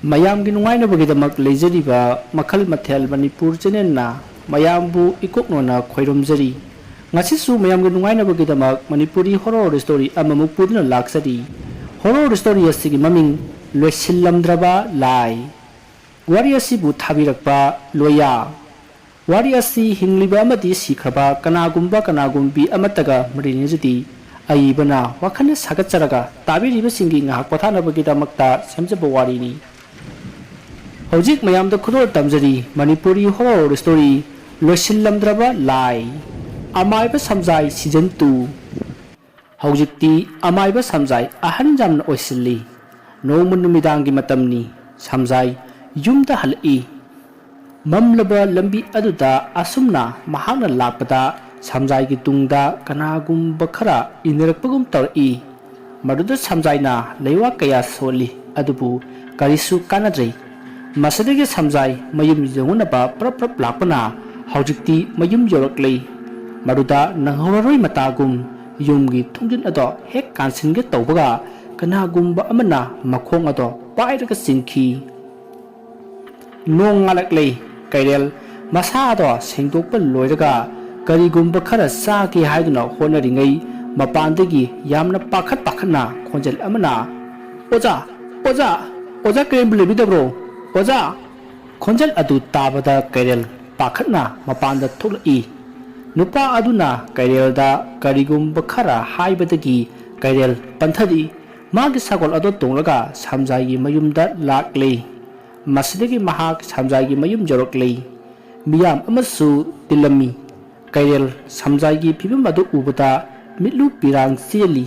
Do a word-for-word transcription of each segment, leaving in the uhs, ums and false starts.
ꯃꯌꯥꯝꯒꯤ ꯅꯨꯡꯉꯥꯏꯅꯕꯒꯤꯗꯃꯛ ꯂꯩꯖꯔꯤꯕ ꯃꯈꯜ ꯃꯊꯦꯜ ꯃꯅꯤꯄꯨꯔ ꯆꯦꯅꯦꯜꯅ ꯃꯌꯥꯝꯕꯨ ꯏꯀꯣꯛꯅꯣꯅ ꯈꯣꯏꯔꯨꯝꯖꯔꯤ꯫ ꯉꯁꯤꯁꯨ ꯃꯌꯥꯝꯒꯤ ꯅꯨꯡꯉꯥꯏꯅꯕꯒꯤꯗꯃꯛ ꯃꯅꯤꯄꯨꯔꯤ ꯍꯣꯔꯣꯔ ꯁ꯭ꯇꯣꯔꯤ ꯑꯃꯃꯨꯛ ꯄꯨꯗꯨꯅ ꯂꯥꯛꯆꯔꯤ꯫ ꯍꯣꯔꯣꯔ ꯁ꯭ꯇꯣꯔꯤ ꯑꯁꯤꯒꯤ ꯃꯃꯤꯡ ꯂꯣꯏꯁꯤꯜꯂꯝꯗ꯭ꯔꯕ ꯂꯥꯏ꯫ ꯋꯥꯔꯤ ꯑꯁꯤꯕꯨ ꯊꯥꯕꯤꯔꯛꯄ ꯂꯣꯌꯥ꯫ ꯋꯥꯔꯤ ꯑꯁꯤ ꯍꯤꯡꯂꯤꯕ ꯑꯃꯗꯤ ꯁꯤꯈ꯭ꯔꯕ ꯀꯅꯥꯒꯨꯝꯕ ꯀꯅꯥꯒꯨꯝꯕꯤ ꯑꯃꯠꯇꯒ ꯃꯔꯤ ꯂꯩꯅꯖꯗꯦ꯫ ꯑꯏꯕꯅ ꯋꯥꯈꯜꯅ ꯁꯥꯒꯠꯆꯔꯒ ꯇꯥꯕꯤꯔꯤꯕꯁꯤꯡꯒꯤ ꯉꯥꯏꯍꯥꯛ ꯄꯣꯊꯥꯅꯕꯒꯤꯗꯃꯛꯇ ꯁꯦꯝꯖꯕ ꯋꯥꯔꯤꯅꯤ꯫ ꯍꯧꯖꯤꯛ ꯃꯌꯥꯝꯗ ꯈꯨꯗꯣꯜ ꯇꯝꯖꯔꯤ ꯃꯅꯤꯄꯨꯔꯤ ꯍꯣꯔꯣꯔ ꯁ꯭ꯇꯣꯔꯤ ꯂꯣꯏꯁꯤꯜꯂꯝꯗ꯭ꯔꯕ ꯂꯥꯏ, ꯑꯃꯥꯏꯕ ꯁꯝꯖꯥꯏ season two꯫ ꯍꯧꯖꯤꯛꯇꯤ ꯑꯃꯥꯏꯕ ꯁꯝꯖꯥꯏ ꯑꯍꯟ ꯌꯥꯝꯅ ꯑꯣꯏꯁꯤꯜꯂꯤ꯫ ꯅꯣꯡꯃ ꯅꯨꯃꯤꯗꯥꯡꯒꯤ ꯃꯇꯝꯅꯤ꯫ ꯁꯝꯖꯥꯏ ꯌꯨꯝꯗ ꯍꯜꯂꯛꯏ꯫ ꯃꯝꯂꯕ ꯂꯝꯕꯤ ꯑꯗꯨꯗ ꯑꯁꯨꯝꯅ ꯃꯍꯥꯛꯅ ꯂꯥꯛꯄꯗ ꯁꯝꯖꯥꯏꯒꯤ ꯇꯨꯡꯗ ꯀꯅꯥꯒꯨꯝꯕ ꯈꯔ ꯏꯟꯅꯔꯛꯄꯒꯨꯝ ꯇꯧꯔꯛꯏ꯫ ꯃꯗꯨꯗ ꯁꯝꯖꯥꯏꯅ ꯂꯩꯋꯥ ꯀꯌꯥ ꯁꯣꯜꯂꯤ, ꯑꯗꯨꯕꯨ ꯀꯔꯤꯁꯨ ꯀꯥꯟꯅꯗ꯭ꯔꯦ꯫ ꯃꯁꯤꯗꯒꯤ ꯁꯝꯖꯥꯏ ꯃꯌꯨꯝ ꯌꯧꯅꯅꯕ ꯄ꯭ꯔꯞ ꯄ꯭ꯔꯞ ꯂꯥꯛꯄꯅ ꯍꯧꯖꯤꯛꯇꯤ ꯃꯌꯨꯝ ꯌꯧꯔꯛꯂꯦ꯫ ꯃꯗꯨꯗ ꯅꯪꯍꯧꯔꯔꯣꯏ ꯃꯇꯥꯒꯨꯝ ꯌꯨꯝꯒꯤ ꯊꯣꯡꯖꯤꯟ ꯑꯗꯣ ꯍꯦꯛ ꯀꯥꯟꯁꯤꯟꯒꯦ ꯇꯧꯕꯒ ꯀꯅꯥꯒꯨꯝꯕ ꯑꯃꯅ ꯃꯈꯣꯡ ꯑꯗꯣ ꯄꯥꯏꯔꯒ ꯆꯤꯡꯈꯤ꯫ ꯅꯣꯡ ꯉꯥꯜꯂꯛꯂꯦ꯫ ꯀꯩꯔꯦꯜ ꯃꯁꯥ ꯑꯗꯣ ꯁꯦꯡꯗꯣꯛꯄ ꯂꯣꯏꯔꯒ ꯀꯔꯤꯒꯨꯝꯕ ꯈꯔ ꯆꯥꯒꯦ ꯍꯥꯏꯗꯨꯅ ꯍꯣꯠꯅꯔꯤꯉꯩ ꯃꯄꯥꯟꯗꯒꯤ ꯌꯥꯝꯅ ꯄꯥꯈꯠ ꯄꯥꯈꯠꯅ ꯈꯣꯟꯖꯦꯜ ꯑꯃꯅ, "ꯑꯣꯖꯥ! ꯑꯣꯖꯥ! ꯑꯣꯖꯥ ꯀꯩꯔꯦꯝꯕꯨ ꯂꯩꯕꯤꯗꯕ꯭ꯔꯣ? ꯑꯣꯖꯥ!" ꯈꯣꯟꯖꯦꯜ ꯑꯗꯨ ꯇꯥꯕꯗ ꯀꯩꯔꯦꯜ ꯄꯥꯈꯠꯅ ꯃꯄꯥꯟꯗ ꯊꯣꯛꯂꯛꯏ꯫ ꯅꯨꯄꯥ ꯑꯗꯨꯅ ꯀꯩꯔꯦꯜꯗ ꯀꯔꯤꯒꯨꯝꯕ ꯈꯔ ꯍꯥꯏꯕꯗꯒꯤ ꯀꯩꯔꯦꯜ ꯄꯟꯊꯔꯛꯏ꯫ ꯃꯥꯒꯤ ꯁꯒꯣꯜ ꯑꯗꯨ ꯇꯣꯡꯂꯒ ꯁꯝꯖꯥꯏꯒꯤ ꯃꯌꯨꯝꯗ ꯂꯥꯛꯂꯦ꯫ ꯃꯁꯤꯗꯒꯤ ꯃꯍꯥꯛ ꯁꯝꯖꯥꯏꯒꯤ ꯃꯌꯨꯝ ꯌꯧꯔꯛꯂꯦ꯫ ꯃꯤꯌꯥꯝ ꯑꯃꯁꯨ ꯇꯤꯜꯂꯝꯃꯤ꯫ ꯀꯩꯔꯦꯜ ꯁꯝꯖꯥꯏꯒꯤ ꯐꯤꯕꯝ ꯑꯗꯨ ꯎꯕꯗ ꯃꯤꯠꯂꯨ ꯄꯤꯔꯥꯡ ꯆꯦꯜꯂꯤ꯫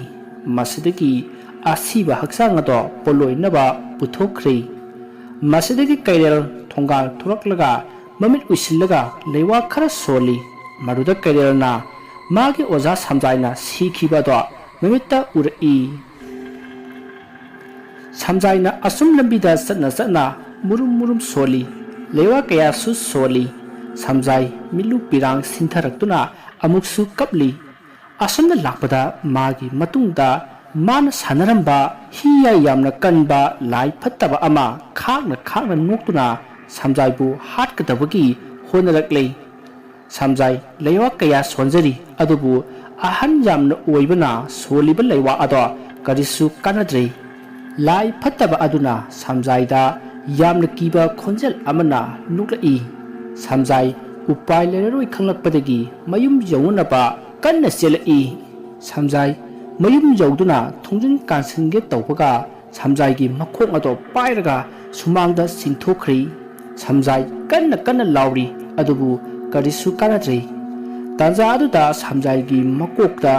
ꯃꯁꯤꯗꯒꯤ ꯑꯁꯤꯕ ꯍꯛꯆꯥꯡ ꯑꯗꯣ ꯄꯣꯂꯣꯏꯅꯕ ꯄꯨꯊꯣꯛꯈ꯭ꯔꯦ꯫ ꯃꯁꯤꯗꯒꯤ ꯀꯩꯔꯦꯜ ꯊꯣꯡꯒꯥꯜ ꯊꯣꯔꯛꯂꯒ ꯃꯃꯤꯠ ꯎꯏꯁꯤꯜꯂꯒ ꯂꯩꯋꯥ ꯈꯔ ꯁꯣꯜꯂꯤ꯫ ꯃꯗꯨꯗ ꯀꯩꯔꯦꯜꯅ ꯃꯥꯒꯤ ꯑꯣꯖꯥ ꯁꯝꯖꯥꯏꯅ ꯁꯤꯈꯤꯕ ꯑꯗꯣ ꯃꯃꯤꯠꯇ ꯎꯔꯛꯏ꯫ ꯁꯝꯖꯥꯏꯅ ꯑꯁꯨꯝ ꯂꯝꯕꯤꯗ ꯆꯠꯅ ꯆꯠꯅ ꯃꯨꯔꯨꯝ ꯃꯨꯔꯨꯝ ꯁꯣꯜꯂꯤ꯫ ꯂꯩꯋꯥ ꯀꯌꯥꯁꯨ ꯁꯣꯜꯂꯤ꯫ ꯁꯝꯖꯥꯏ ꯃꯤꯠꯂꯨ ꯄꯤꯔꯥꯡ ꯁꯤꯟꯊꯔꯛꯇꯨꯅ ꯑꯃꯨꯛꯁꯨ ꯀꯞꯂꯤ꯫ ꯑꯁꯨꯝꯅ ꯂꯥꯛꯄꯗ ꯃꯥꯒꯤ ꯃꯇꯨꯡꯗ ꯃꯥꯅ ꯁꯥꯟꯅꯔꯝꯕ ꯍꯤꯌꯥꯏ ꯌꯥꯝꯅ ꯀꯟꯕ ꯂꯥꯏ ꯐꯠꯇꯕ ꯑꯃ ꯈꯥꯛꯅ ꯈꯥꯛꯅ ꯅꯣꯛꯇꯨꯅ ꯁꯝꯖꯥꯏꯕꯨ ꯍꯥꯠꯀꯗꯕꯒꯤ ꯍꯣꯠꯅꯔꯛꯂꯦ꯫ ꯁꯝꯖꯥꯏ ꯂꯩꯋꯥ ꯀꯌꯥ ꯁꯣꯟꯖꯔꯤ, ꯑꯗꯨꯕꯨ ꯑꯍꯟ ꯌꯥꯝꯅ ꯑꯣꯏꯕꯅ ꯁꯣꯜꯂꯤꯕ ꯂꯩꯋꯥ ꯑꯗꯣ ꯀꯔꯤꯁꯨ ꯀꯥꯟꯅꯗ꯭ꯔꯦ꯫ ꯂꯥꯏ ꯐꯠꯇꯕ ꯑꯗꯨꯅ ꯁꯝꯖꯥꯏꯗ ꯌꯥꯝꯅ ꯀꯤꯕ ꯈꯣꯟꯖꯦꯜ ꯑꯃꯅ ꯅꯣꯛꯂꯛꯏ꯫ ꯁꯝꯖꯥꯏ ꯎꯄꯥꯏ ꯂꯩꯔꯔꯣꯏ ꯈꯪꯂꯛꯄꯗꯒꯤ ꯃꯌꯨꯝ ꯌꯧꯅꯅꯕ ꯀꯟꯅ ꯆꯦꯜꯂꯛꯏ꯫ ꯁꯝꯖꯥꯏ ꯃꯌꯨꯝ ꯌꯧꯗꯨꯅ ꯊꯣꯡꯖꯤꯟ ꯀꯥꯟꯁꯤꯟꯒꯦ ꯇꯧꯕꯒ ꯁꯝꯖꯥꯏꯒꯤ ꯃꯈꯣꯡ ꯑꯗꯣ ꯄꯥꯏꯔꯒ ꯁꯨꯃꯥꯡꯗ ꯆꯤꯡꯊꯣꯛꯈ꯭ꯔꯦ꯫ ꯁꯝꯖꯥꯏ ꯀꯟꯅ ꯀꯟꯅ ꯂꯥꯎꯔꯤ, ꯑꯗꯨꯕꯨ ꯀꯔꯤꯁꯨ ꯀꯥꯟꯅꯗ꯭ꯔꯦ꯫ ꯇꯥꯟꯖꯥ ꯑꯗꯨꯗ ꯁꯝꯖꯥꯏꯒꯤ ꯃꯀꯣꯛꯇ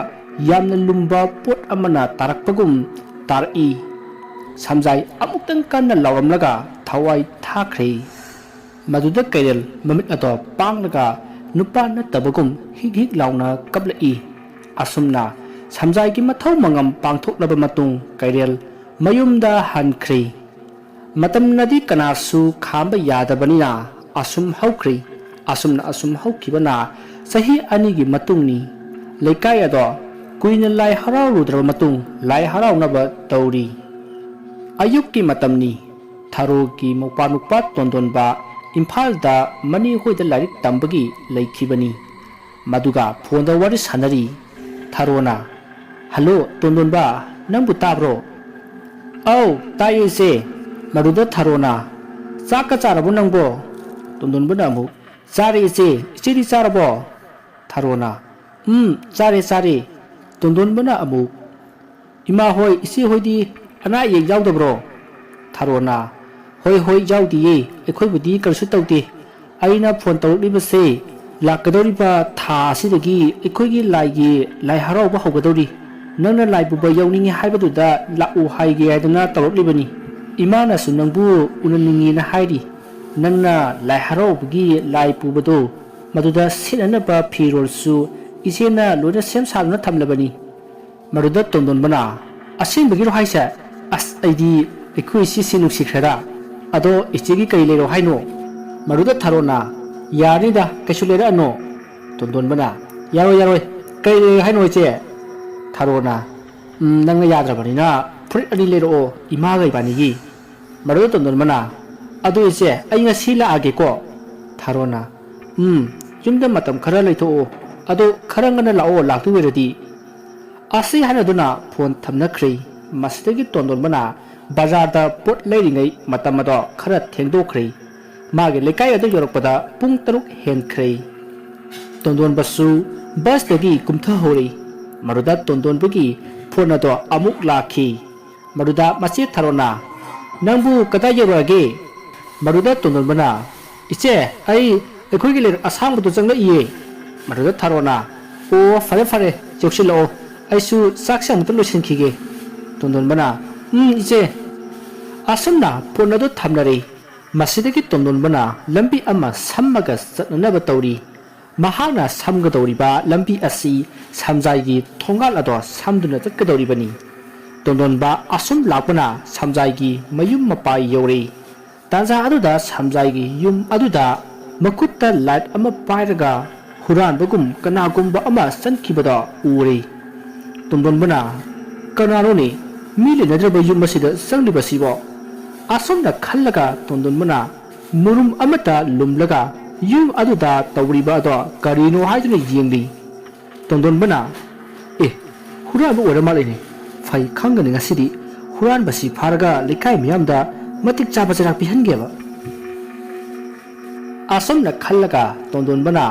ꯌꯥꯝꯅ ꯂꯨꯝꯕ ꯄꯣꯠ ꯑꯃꯅ ꯇꯥꯔꯛꯄꯒꯨꯝ ꯇꯥꯔꯛꯏ꯫ ꯁꯝꯖꯥꯏ ꯑꯃꯨꯛꯇꯪ ꯀꯟꯅ ꯂꯥꯎꯔꯝꯂꯒ ꯊꯋꯥꯏ ꯊꯥꯈ꯭ꯔꯦ꯫ ꯃꯗꯨꯗ ꯀꯩꯔꯦꯜ ꯃꯃꯤꯠ ꯑꯗꯣ ꯄꯥꯡꯂꯒ ꯅꯨꯄꯥ ꯅꯠꯇꯕꯒꯨꯝ ꯍꯤꯛ ꯍꯤꯛ ꯂꯥꯎꯅ ꯀꯞꯂꯛꯏ꯫ ꯑꯁꯨꯝꯅ ꯁꯝꯖꯥꯏꯒꯤ ꯃꯊꯧ ꯃꯉꯝ ꯄꯥꯡꯊꯣꯛꯂꯕ ꯃꯇꯨꯡ ꯀꯩꯔꯦꯜ ꯃꯌꯨꯝꯗ ꯍꯟꯈ꯭ꯔꯦ꯫ ꯃꯇꯝꯅꯗꯤ ꯀꯅꯥꯁꯨ ꯈꯥꯝꯕ ꯌꯥꯗꯕꯅꯤꯅ ꯑꯁꯨꯝ ꯍꯧꯈ꯭ꯔꯦ꯫ ꯑꯁꯨꯝꯅ ꯑꯁꯨꯝ ꯍꯧꯈꯤꯕꯅ ꯆꯍꯤ ꯑꯅꯤꯒꯤ ꯃꯇꯨꯡꯅꯤ꯫ ꯂꯩꯀꯥꯏ ꯑꯗꯣ ꯀꯨꯏꯅ ꯂꯥꯏ ꯍꯔꯥꯎꯔꯨꯗ꯭ꯔꯕ ꯃꯇꯨꯡ ꯂꯥꯏ ꯍꯔꯥꯎꯅꯕ ꯇꯧꯔꯤ꯫ ꯑꯌꯨꯛꯀꯤ ꯃꯇꯝꯅꯤ꯫ ꯊꯔꯣꯒꯤ ꯃꯧꯄꯥ ꯅꯨꯄꯥ ꯇꯣꯟꯗꯣꯟꯕ ꯏꯝꯐꯥꯜꯗ ꯃꯅꯤ ꯍꯣꯏꯗ ꯂꯥꯏꯔꯤꯛ ꯇꯝꯕꯒꯤ ꯂꯩꯈꯤꯕꯅꯤ꯫ ꯃꯗꯨꯒ ꯐꯣꯟꯗ ꯋꯥꯔꯤ ꯁꯥꯟꯅꯔꯤ꯫ ꯊꯔꯣꯅ, "ꯍꯜꯂꯣ ꯇꯣꯟꯗꯣꯟꯕ, ꯅꯪꯕꯨ ꯇꯥꯕ꯭ꯔꯣ?" "ꯑꯧ, ꯇꯥꯏꯌꯦ ꯏꯆꯦ꯫" ꯃꯗꯨꯗ ꯊꯔꯣꯅ, "ꯆꯥꯛꯀ ꯆꯥꯔꯕꯣ ꯅꯪꯕꯣ?" ꯇꯣꯟꯗꯣꯟꯕꯅ ꯑꯃꯨꯛ, "ꯆꯥꯔꯦ ꯏꯆꯦ, ꯏꯆꯦꯗꯤ ꯆꯥꯔꯕꯣ?" ꯊꯔꯣꯅ, "ꯎꯝ, ꯆꯥꯔꯦ, ꯆꯥꯔꯦ꯫" ꯇꯣꯟꯗꯣꯟꯕꯅ ꯑꯃꯨꯛ, "ꯏꯃꯥ ꯍꯣꯏ, ꯏꯆꯦ ꯍꯣꯏꯗꯤ ꯑꯅꯥ ꯑꯌꯦꯛ ꯌꯥꯎꯗꯕ꯭ꯔꯣ?" ꯊꯔꯣꯅ, "ꯍꯣꯏ, ꯍꯣꯏ, ꯌꯥꯎꯗꯤꯌꯦ, ꯑꯩꯈꯣꯏꯕꯨꯗꯤ ꯀꯔꯤꯁꯨ ꯇꯧꯗꯦ꯫ ꯑꯩꯅ ꯐꯣꯟ ꯇꯧꯔꯛꯂꯤꯕꯁꯦ, ꯂꯥꯛꯀꯗꯧꯔꯤꯕ ꯊꯥ ꯑꯁꯤꯗꯒꯤ ꯑꯩꯈꯣꯏꯒꯤ ꯂꯥꯏꯒꯤ ꯂꯥꯏ ꯍꯔꯥꯎꯕ ꯍꯧꯒꯗꯧꯔꯤ꯫ ꯅꯪꯅ ꯂꯥꯏ ꯄꯨꯕ ꯌꯥꯎꯅꯤꯡꯉꯤ ꯍꯥꯏꯕꯗꯨꯗ ꯂꯥꯛꯎ ꯍꯥꯏꯒꯦ ꯍꯥꯏꯗꯅ ꯇꯧꯔꯛꯂꯤꯕꯅꯤ꯫ ꯏꯃꯥꯅꯁꯨ ꯅꯪꯕꯨ ꯎꯅꯅꯤꯡꯉꯤꯅ ꯍꯥꯏꯔꯤ꯫ ꯅꯪꯅ ꯂꯥꯏ ꯍꯔꯥꯎꯕꯒꯤ ꯂꯥꯏ ꯄꯨꯕꯗꯣ, ꯃꯗꯨꯗ ꯁꯦꯠꯅꯅꯕ ꯐꯤꯔꯣꯜꯁꯨ ꯏꯆꯦꯅ ꯂꯣꯏꯅ ꯁꯦꯝ ꯁꯥꯗꯨꯅ ꯊꯝꯂꯕꯅꯤ꯫" ꯃꯗꯨꯗ ꯇꯣꯟꯗꯣꯟꯕꯅ, "ꯑꯁꯦꯡꯕꯒꯤꯔꯣ ꯍꯥꯏꯁꯦ? ꯑꯁ, ꯑꯩꯗꯤ ꯑꯩꯈꯣꯏ ꯏꯆꯦꯁꯤ ꯅꯨꯡꯁꯤꯈ꯭ꯔꯦꯗ꯫ ꯑꯗꯣ ꯏꯆꯦꯒꯤ ꯀꯔꯤ ꯂꯩꯔꯣ ꯍꯥꯏꯅꯣ?" ꯃꯗꯨꯗ ꯊꯔꯣꯅ, "ꯌꯥꯔꯅꯤꯗ, ꯀꯩꯁꯨ ꯂꯩꯔꯛꯑꯅꯣ꯫" ꯇꯣꯟꯗꯣꯟꯕꯅ, "ꯌꯥꯔꯣꯏ, ꯌꯥꯔꯣꯏ, ꯀꯔꯤ ꯂꯩꯔꯣ ꯍꯥꯏꯅꯣ ꯏꯆꯦ?" ꯊꯔꯣꯅ, "ꯎꯝ, ꯅꯪꯅ ꯌꯥꯗ꯭ꯔꯕꯅꯤꯅ ꯐꯨꯔꯤꯠ ꯑꯅꯤ ꯂꯩꯔꯛꯑꯣ, ꯏꯃꯥꯒ ꯏꯕꯥꯅꯤꯒꯤ꯫" ꯃꯗꯨꯗ ꯇꯣꯟꯗꯣꯟꯕꯅ, "ꯑꯗꯨ ꯏꯆꯦ, ꯑꯩ ꯉꯁꯤ ꯂꯥꯛꯑꯒꯦꯀꯣ꯫" ꯊꯥꯔꯣꯅ, "ꯎꯝ, ꯌꯨꯝꯗ ꯃꯇꯝ ꯈꯔ ꯂꯩꯊꯣꯛꯑꯣ꯫ ꯑꯗꯣ ꯈꯔ ꯉꯟꯅ ꯂꯥꯛꯑꯣ, ꯂꯥꯛꯇꯣꯏ ꯑꯣꯏꯔꯗꯤ꯫" ꯑꯁꯤ ꯍꯥꯏꯅꯗꯨꯅ ꯐꯣꯟ ꯊꯝꯅꯈ꯭ꯔꯦ꯫ ꯃꯁꯤꯗꯒꯤ ꯇꯣꯟꯗꯣꯟꯕꯅ ꯕꯖꯥꯔꯗ ꯄꯣꯠ ꯂꯩꯔꯤꯉꯩ ꯃꯇꯝ ꯑꯗꯣ ꯈꯔ ꯊꯦꯡꯗꯣꯛꯈ꯭ꯔꯦ꯫ ꯃꯥꯒꯤ ꯂꯩꯀꯥꯏ ꯑꯗꯨ ꯌꯧꯔꯛꯄꯗ ꯄꯨꯡ ꯇꯔꯨꯛ ꯍꯦꯟꯈ꯭ꯔꯦ꯫ ꯇꯣꯟꯗꯣꯟꯕꯁꯨ ꯕꯁꯇꯒꯤ ꯀꯨꯝꯊꯍꯧꯔꯦ꯫ ꯃꯗꯨꯗ ꯇꯣꯟꯗꯣꯟꯕꯒꯤ ꯐꯣꯟ ꯑꯗꯣ ꯑꯃꯨꯛ ꯂꯥꯛꯈꯤ꯫ ꯃꯗꯨꯗ ꯃꯆꯦ ꯊꯥꯔꯣꯅ, "ꯅꯪꯕꯨ ꯀꯗꯥꯏ ꯌꯧꯔꯛꯑꯒꯦ?" ꯃꯗꯨꯗ ꯇꯣꯟꯗꯣꯟꯕꯅ, "ꯏꯆꯦ, ꯑꯩ ꯑꯩꯈꯣꯏꯒꯤ ꯂꯩꯔꯛ ꯑꯁꯥꯡꯕꯗꯨ ꯆꯪꯂꯛꯏꯌꯦ꯫" ꯃꯗꯨꯗ ꯊꯥꯔꯣꯅ, "ꯑꯣ, ꯐꯔꯦ ꯐꯔꯦ, ꯌꯧꯁꯤꯜꯂꯛꯑꯣ꯫ ꯑꯩꯁꯨ ꯆꯥꯛꯁꯦ ꯑꯃꯨꯛꯇ ꯂꯣꯏꯁꯤꯟꯈꯤꯒꯦ꯫" ꯇꯣꯟꯗꯣꯟꯕꯅ, "ꯎꯝ, ꯏꯆꯦ꯫" ꯑꯁꯨꯝꯅ ꯐꯣꯟ ꯑꯗꯨ ꯊꯝꯅꯔꯦ꯫ ꯃꯁꯤꯗꯒꯤ ꯇꯣꯟꯗꯣꯟꯕꯅ ꯂꯝꯕꯤ ꯑꯃ ꯁꯝꯃꯒ ꯆꯠꯅꯅꯕ ꯇꯧꯔꯤ꯫ ꯃꯍꯥꯛꯅ ꯁꯝꯒꯗꯧꯔꯤꯕ ꯂꯝꯕꯤ ꯑꯁꯤ ꯁꯝꯖꯥꯏꯒꯤ ꯊꯣꯡꯒꯥꯜ ꯑꯗꯣ ꯁꯝꯗꯨꯅ ꯆꯠꯀꯗꯧꯔꯤꯕꯅꯤ꯫ ꯇꯣꯟꯗꯣꯟꯕ ꯑꯁꯨꯝ ꯂꯥꯛꯄꯅ ꯁꯝꯖꯥꯏꯒꯤ ꯃꯌꯨꯝ ꯃꯄꯥ ꯌꯧꯔꯦ꯫ ꯇꯥꯟꯖꯥ ꯑꯗꯨꯗ ꯁꯝꯖꯥꯏꯒꯤ ꯌꯨꯝ ꯑꯗꯨꯗ ꯃꯈꯨꯠꯇ ꯂꯥꯏꯠ ꯑꯃ ꯄꯥꯏꯔꯒ ꯍꯨꯔꯥꯟꯕꯒꯨꯝ ꯀꯅꯥꯒꯨꯝꯕ ꯑꯃ ꯆꯪꯈꯤꯕꯗꯣ ꯎꯔꯦ꯫ ꯇꯣꯟꯗꯣꯟꯕꯅ, "ꯀꯅꯥꯅꯣꯅꯦ ꯃꯤ ꯂꯩꯅꯗ꯭ꯔꯕ ꯌꯨꯝ ꯑꯁꯤꯗ ꯆꯪꯂꯤꯕꯁꯤꯕꯣ?" ꯑꯁꯨꯝꯅ ꯈꯜꯂꯒ ꯇꯣꯟꯗꯣꯟꯕꯅ ꯃꯨꯔꯨꯝ ꯑꯃꯠꯇ ꯂꯨꯝꯂꯒ ꯌꯨꯝ ꯑꯗꯨꯗ ꯇꯧꯔꯤꯕ ꯑꯗꯣ ꯀꯔꯤꯅꯣ ꯍꯥꯏꯗꯨꯅ ꯌꯦꯡꯂꯤ꯫ ꯇꯣꯟꯗꯣꯟꯕꯅ, "ꯑꯦ, ꯍꯨꯔꯥꯟꯕ ꯑꯣꯏꯔ ꯃꯥꯜꯂꯦꯅꯦ꯫ ꯐꯩ, ꯈꯪꯒꯅꯤ ꯉꯁꯤꯗꯤ꯫ ꯍꯨꯔꯥꯟꯕꯁꯤ ꯐꯥꯔꯒ ꯂꯩꯀꯥꯏ ꯃꯤꯌꯥꯝꯗ ꯃꯇꯤꯛ ꯆꯥꯕ ꯆꯩꯔꯥꯛ ꯄꯤꯍꯟꯒꯦꯕ꯫" ꯑꯁꯨꯝꯅ ꯈꯜꯂꯒ ꯇꯣꯟꯗꯣꯟꯕꯅ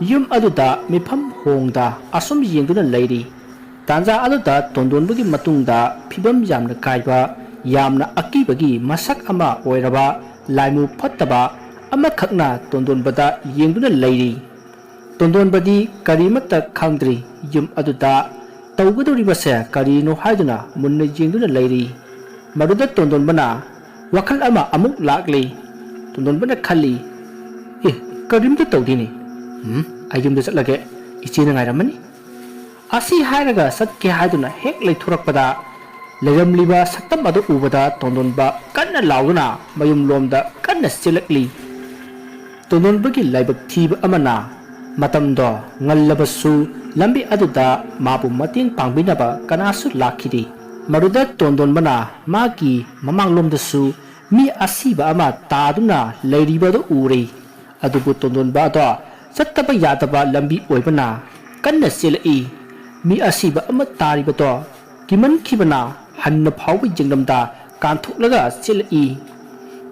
ꯌꯨꯝ ꯑꯗꯨꯗ ꯃꯤꯐꯝ ꯍꯣꯡꯗ ꯑꯁꯨꯝ ꯌꯦꯡꯗꯨꯅ ꯂꯩꯔꯤ꯫ ꯇꯥꯟꯖꯥ ꯑꯗꯨꯗ ꯇꯣꯟꯗꯣꯟꯕꯒꯤ ꯃꯇꯨꯡꯗ ꯐꯤꯕꯝ ꯌꯥꯝꯅ ꯀꯥꯏꯕ, ꯌꯥꯝꯅ ꯑꯀꯤꯕꯒꯤ ꯃꯁꯛ ꯑꯃ ꯑꯣꯏꯔꯕ ꯂꯥꯏꯃꯨ ꯐꯠꯇꯕ ꯑꯃꯈꯛꯅ ꯇꯣꯟꯗꯣꯟꯕꯗ ꯌꯦꯡꯗꯨꯅ ꯂꯩꯔꯤ꯫ ꯇꯣꯟꯗꯣꯟꯕꯗꯤ ꯀꯔꯤꯃꯠꯇ ꯈꯪꯗ꯭ꯔꯤ꯫ ꯌꯨꯝ ꯑꯗꯨꯗ ꯇꯧꯒꯗꯧꯔꯤꯕꯁꯦ ꯀꯔꯤꯅꯣ ꯍꯥꯏꯗꯨꯅ ꯃꯨꯟꯅ ꯌꯦꯡꯗꯨꯅ ꯂꯩꯔꯤ꯫ ꯃꯗꯨꯗ ꯇꯣꯟꯗꯣꯟꯕꯅ ꯋꯥꯈꯜ ꯑꯃ ꯑꯃꯨꯛ ꯂꯥꯛꯂꯤ꯫ ꯇꯣꯟꯗꯣꯟꯕꯅ ꯈꯜꯂꯤ, "ꯑꯦ, ꯀꯔꯤꯝꯇ ꯇꯧꯗꯦꯅꯦ꯫ ꯎꯝ, ꯑꯩ ꯌꯨꯝꯗ ꯆꯠꯂꯒꯦ꯫ ꯏꯆꯦꯅ ꯉꯥꯏꯔꯝꯃꯅꯤ꯫" ꯑꯁꯤ ꯍꯥꯏꯔꯒ ꯆꯠꯀꯦ ꯍꯥꯏꯗꯨꯅ ꯍꯦꯛ ꯂꯩꯊꯣꯔꯛꯄꯗ, ꯂꯩꯔꯝꯂꯤꯕ ꯁꯛꯇꯝ ꯑꯗꯨ ꯎꯕꯗ ꯇꯣꯟꯗꯣꯟꯕ ꯀꯟꯅ ꯂꯥꯎꯗꯨꯅ ꯃꯌꯨꯝꯂꯣꯝꯗ ꯀꯟꯅ ꯆꯦꯜꯂꯛꯂꯤ꯫ ꯇꯣꯟꯗꯣꯟꯕꯒꯤ ꯂꯥꯏꯕꯛ ꯊꯤꯕ ꯑꯃꯅ, ꯃꯇꯝꯗꯣ ꯉꯜꯂꯕꯁꯨ ꯂꯝꯕꯤ ꯑꯗꯨꯗ ꯃꯥꯕꯨ ꯃꯇꯦꯡ ꯄꯥꯡꯕꯤꯅꯕ ꯀꯅꯥꯁꯨ ꯂꯥꯛꯈꯤꯗꯦ꯫ ꯃꯗꯨꯗ ꯇꯣꯟꯗꯣꯟꯕꯅ ꯃꯥꯒꯤ ꯃꯃꯥꯡꯂꯣꯝꯗꯁꯨ ꯃꯤ ꯑꯁꯤꯕ ꯑꯃ ꯇꯥꯗꯨꯅ ꯂꯩꯔꯤꯕꯗꯨ ꯎꯔꯦ꯫ ꯑꯗꯨꯕꯨ ꯇꯣꯟꯗꯣꯟꯕ ꯑꯗꯣ ꯆꯠꯇꯕ ꯌꯥꯗꯕ ꯂꯝꯕꯤ ꯑꯣꯏꯕꯅ ꯀꯟꯅ ꯆꯦꯜꯂꯛꯏ꯫ ꯃꯤ ꯑꯁꯤꯕ ꯑꯃ ꯇꯥꯔꯤꯕꯗꯣ ꯀꯤꯃꯟꯈꯤꯕꯅ ꯍꯟꯅ ꯐꯥꯎꯕ ꯌꯦꯡꯂꯝꯗ ꯀꯥꯟꯊꯣꯛꯂꯒ ꯆꯦꯜꯂꯛꯏ꯫